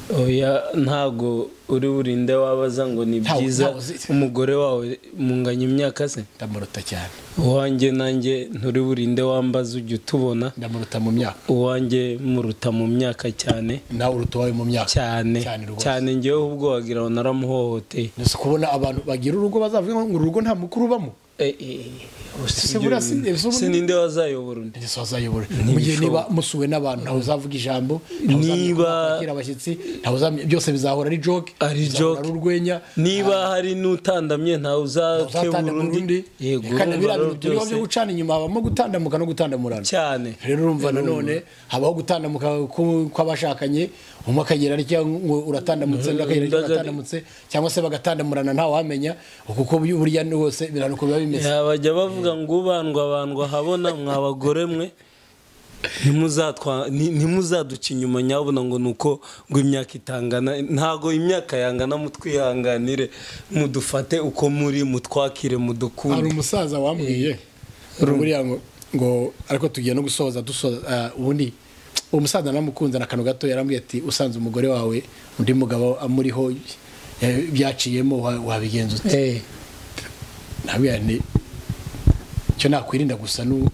Oya, ntago uri burinde wabaza ngo ni byiza. Umugore wawe munganya imyaka se? Ndamuruta cyane. Uwanjye nanjye nturi burinde wambaza ujya utubona. Ndamuruta mu myaka. Uwanjye muruta mu myaka cyane. Nawe uruta wawe mu myaka. Cyane. Cyane ngewe ubwo wagira ngo naramuhohoteye. Nese kubona abantu bagira urugo bazavuga ngo urugo nta mukuru ubamo. Sininde wazayobora undi. Wazayobora mu gihe niba musuwe n'abantu ntawe uzavuga ijambo, niba abashyitsi ntawe, byose bizahora ari joke, ari joke, ari urwenya. Niba hari n'utandamye ntawe uzakebura undi. Yego, kandi biriya bintu byo gucana inyuma habamo gutandamuka no gutandamurana cyane. Rero urumva nanone habaho gutandamuka kw'abashakanye, umwe akagera arya ngo uratandamutse, undi akagera arya uratandamutse, cyangwa se bagatandamurana ntawe wamenya, kuko burya rwose biranuko biba bimeze. Bajya bavuga ngo ubandwa bandwa habona mwa bagore mwe. Ntimuzaduca inyuma nyabuna ngo nuko ngo imyaka itangana, ntago imyaka yangana, mutwihanganire, mudufate uko muri, mutwakire, mudukunde. Hari umusaza wambwiye buriya ngo ariko tugiye no gusoza dusoza, ubundi uwo musaza namukunze na kano gato, yarambwiye ati usanze umugore wawe undi mugabo amuriho byaciyemo wabigenza ute? Nabwiye nti icyo nakwirinda gusa ni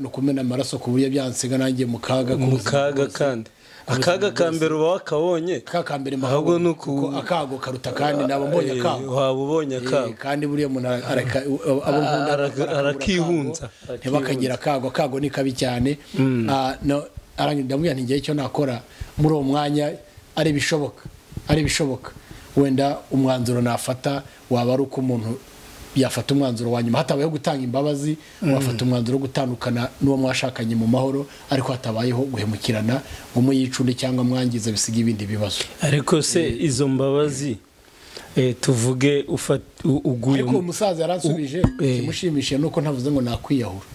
ukumena amaraso ku buryo byansiga nanjye mu kaga, kandi akaga ka mbere uba wakabonye, ahubwo ni akago karuta kandi naba mbonye akago, waba ubonye akago, kandi buriya umuntu arakihunza ntibakagira akago, akago ni kabi cyane. Ndamubwira nti ngewe icyo nakora muri uwo mwanya ari ibishoboka, wenda umwanzuro nafata waba ari uko umuntu yafata umwanzuro wa nyuma, hatabayeho gutanga imbabazi, wafata umwanzuro wo gutandukana n'uwo mwashakanye mu mahoro, ariko hatabayeho guhemukirana ngo muyicundi cyangwa mwangize bisiga ibindi bibazo. Ariko se izo mbabazi tuvuge uguye, ariko umusaza yaransubije kimushimishije nuko ntavuze ngo nakwiyahura.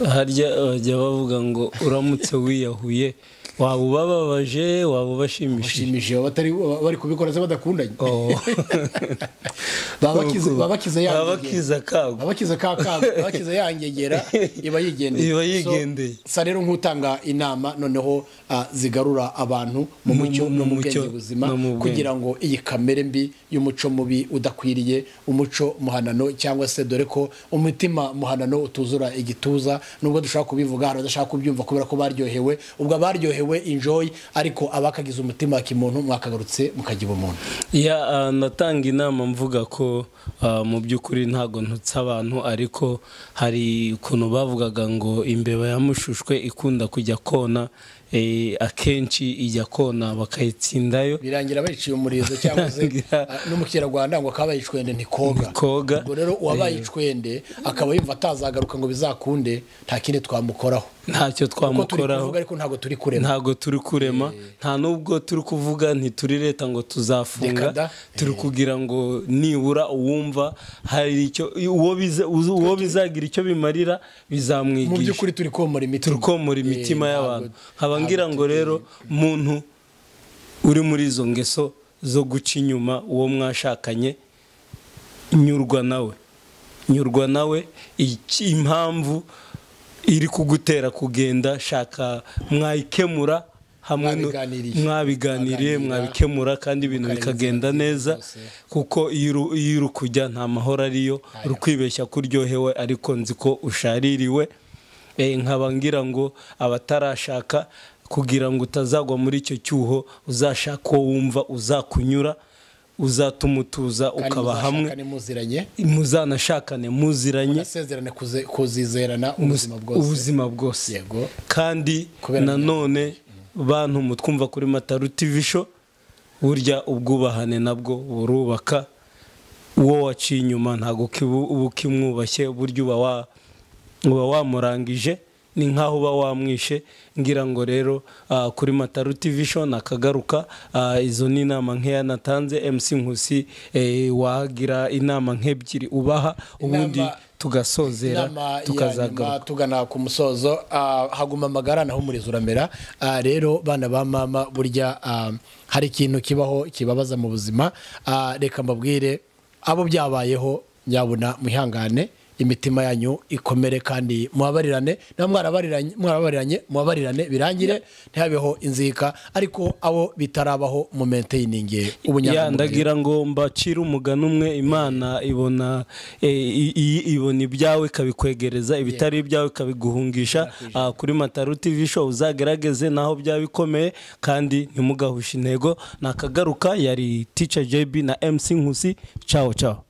Harya bajya bavuga ngo uramutse wiyahuye waba ubababaje, waba ubashimishije, batari bari kubikora se badakundanye. Babakiza yangegera iba yigendeye. Sa rero nk'utanga inama noneho zigarura abantu mu mucyo no mu bwenge buzima, kugira ngo iyi kamere mbi y'umuco mubi udakwiriye, umuco muhanano, cyangwa se dore ko umutima muhanano utuzura igituza, nubwo dushaka kubivuga hari abadashaka kubyumva kubera ko baryohewe, ubwo abaryohewe enjoy, ariko abakagize umutima wa kimuntu mwakagarutse mukagira umuntu. Ya natanga inama mvuga ko mu by'ukuri ntago ntutse abantu, ariko hari ukuntu bavugaga ngo imbeba yamushushwe ikunda kujya kona, akenshi ijya kona bakayitsindayo, birangira bayiciye umurizo cyangwa se no mu Kinyarwanda ngo akabaye icwende ntikoga. Ubwo rero uwabaye icwende akaba yumva atazagaruka ngo bizakunde, nta kindi twamukoraho, ntacyo twamukoraho, ariko ntago turi kurema, ntago turi kurema, nta nubwo turi kuvuga ntituri leta ngo tuzafunga, turi kugira ngo nibura uwumva hari icyo uwo bizagira icyo bimarira bizamwigisha. Mu by'ukuri turi komora imitima, turi komora imitima y'abantu. Ngira ngo rero muntu uri muri izo ngeso zo guca inyuma uwo mwashakanye, nyurwa nawe, impamvu iri kugutera kugenda shaka mwayikemura hamwe mwabiganiriye, mwabikemura kandi ibintu bikagenda neza, kuko iyo uri kujya nta mahoro ariyo, uri kwibeshya kuryohewe ariko nzi ko ushaririwe. Nkaba ngira ngo abatarashaka, kugira ngo utazagwa muri icyo cyuho, uzashaka uwo wumva uzakunyura, uzatumutuza ukaba hamwe, muzanashakane muziranye, munasezerane kuzizerana ubuzima bwose. Yego. Kandi nanone bantu mutwumva kuri Mataru TV show, burya ubwubahane nabwo burubaka. Uwo waciye inyuma ntago ukimwubashye, burya uba wamurangije, ni nkaho uba wamwishe. Ngira ngo rero kuri Mataru TV show nakagaruka, izo ni inama nkeya natanze. MC Nkusi wagira inama nk'ebyiri ubaha, ubundi tugasozera tukazagaruka tugana ku musozo. Haguma amagara naho umurizo uramera. Rero bana ba mama, burya hari ikintu kibaho kibabaza mu buzima. Reka mbabwire abo byabayeho, nyabuna mwihangane, imitima yanyu ikomere kandi mubabarirane, na mwarabariranye mubabarirane birangire, ntihabeho inzika. Ariko abo bitarabaho mu maintaining ubunyangamugayo. Ndagira ngo mbacire umugani umwe, Imana ibona ibona ibyawe ikabikwegereza, ibitari ibyawe ikabiguhungisha. Kuri Mataru TV show uzagerageze naho byabikomeye, kandi ntimugahushe intego. Nakagaruka, yari Teacher JB na MC Nkusi. Ciao ciao.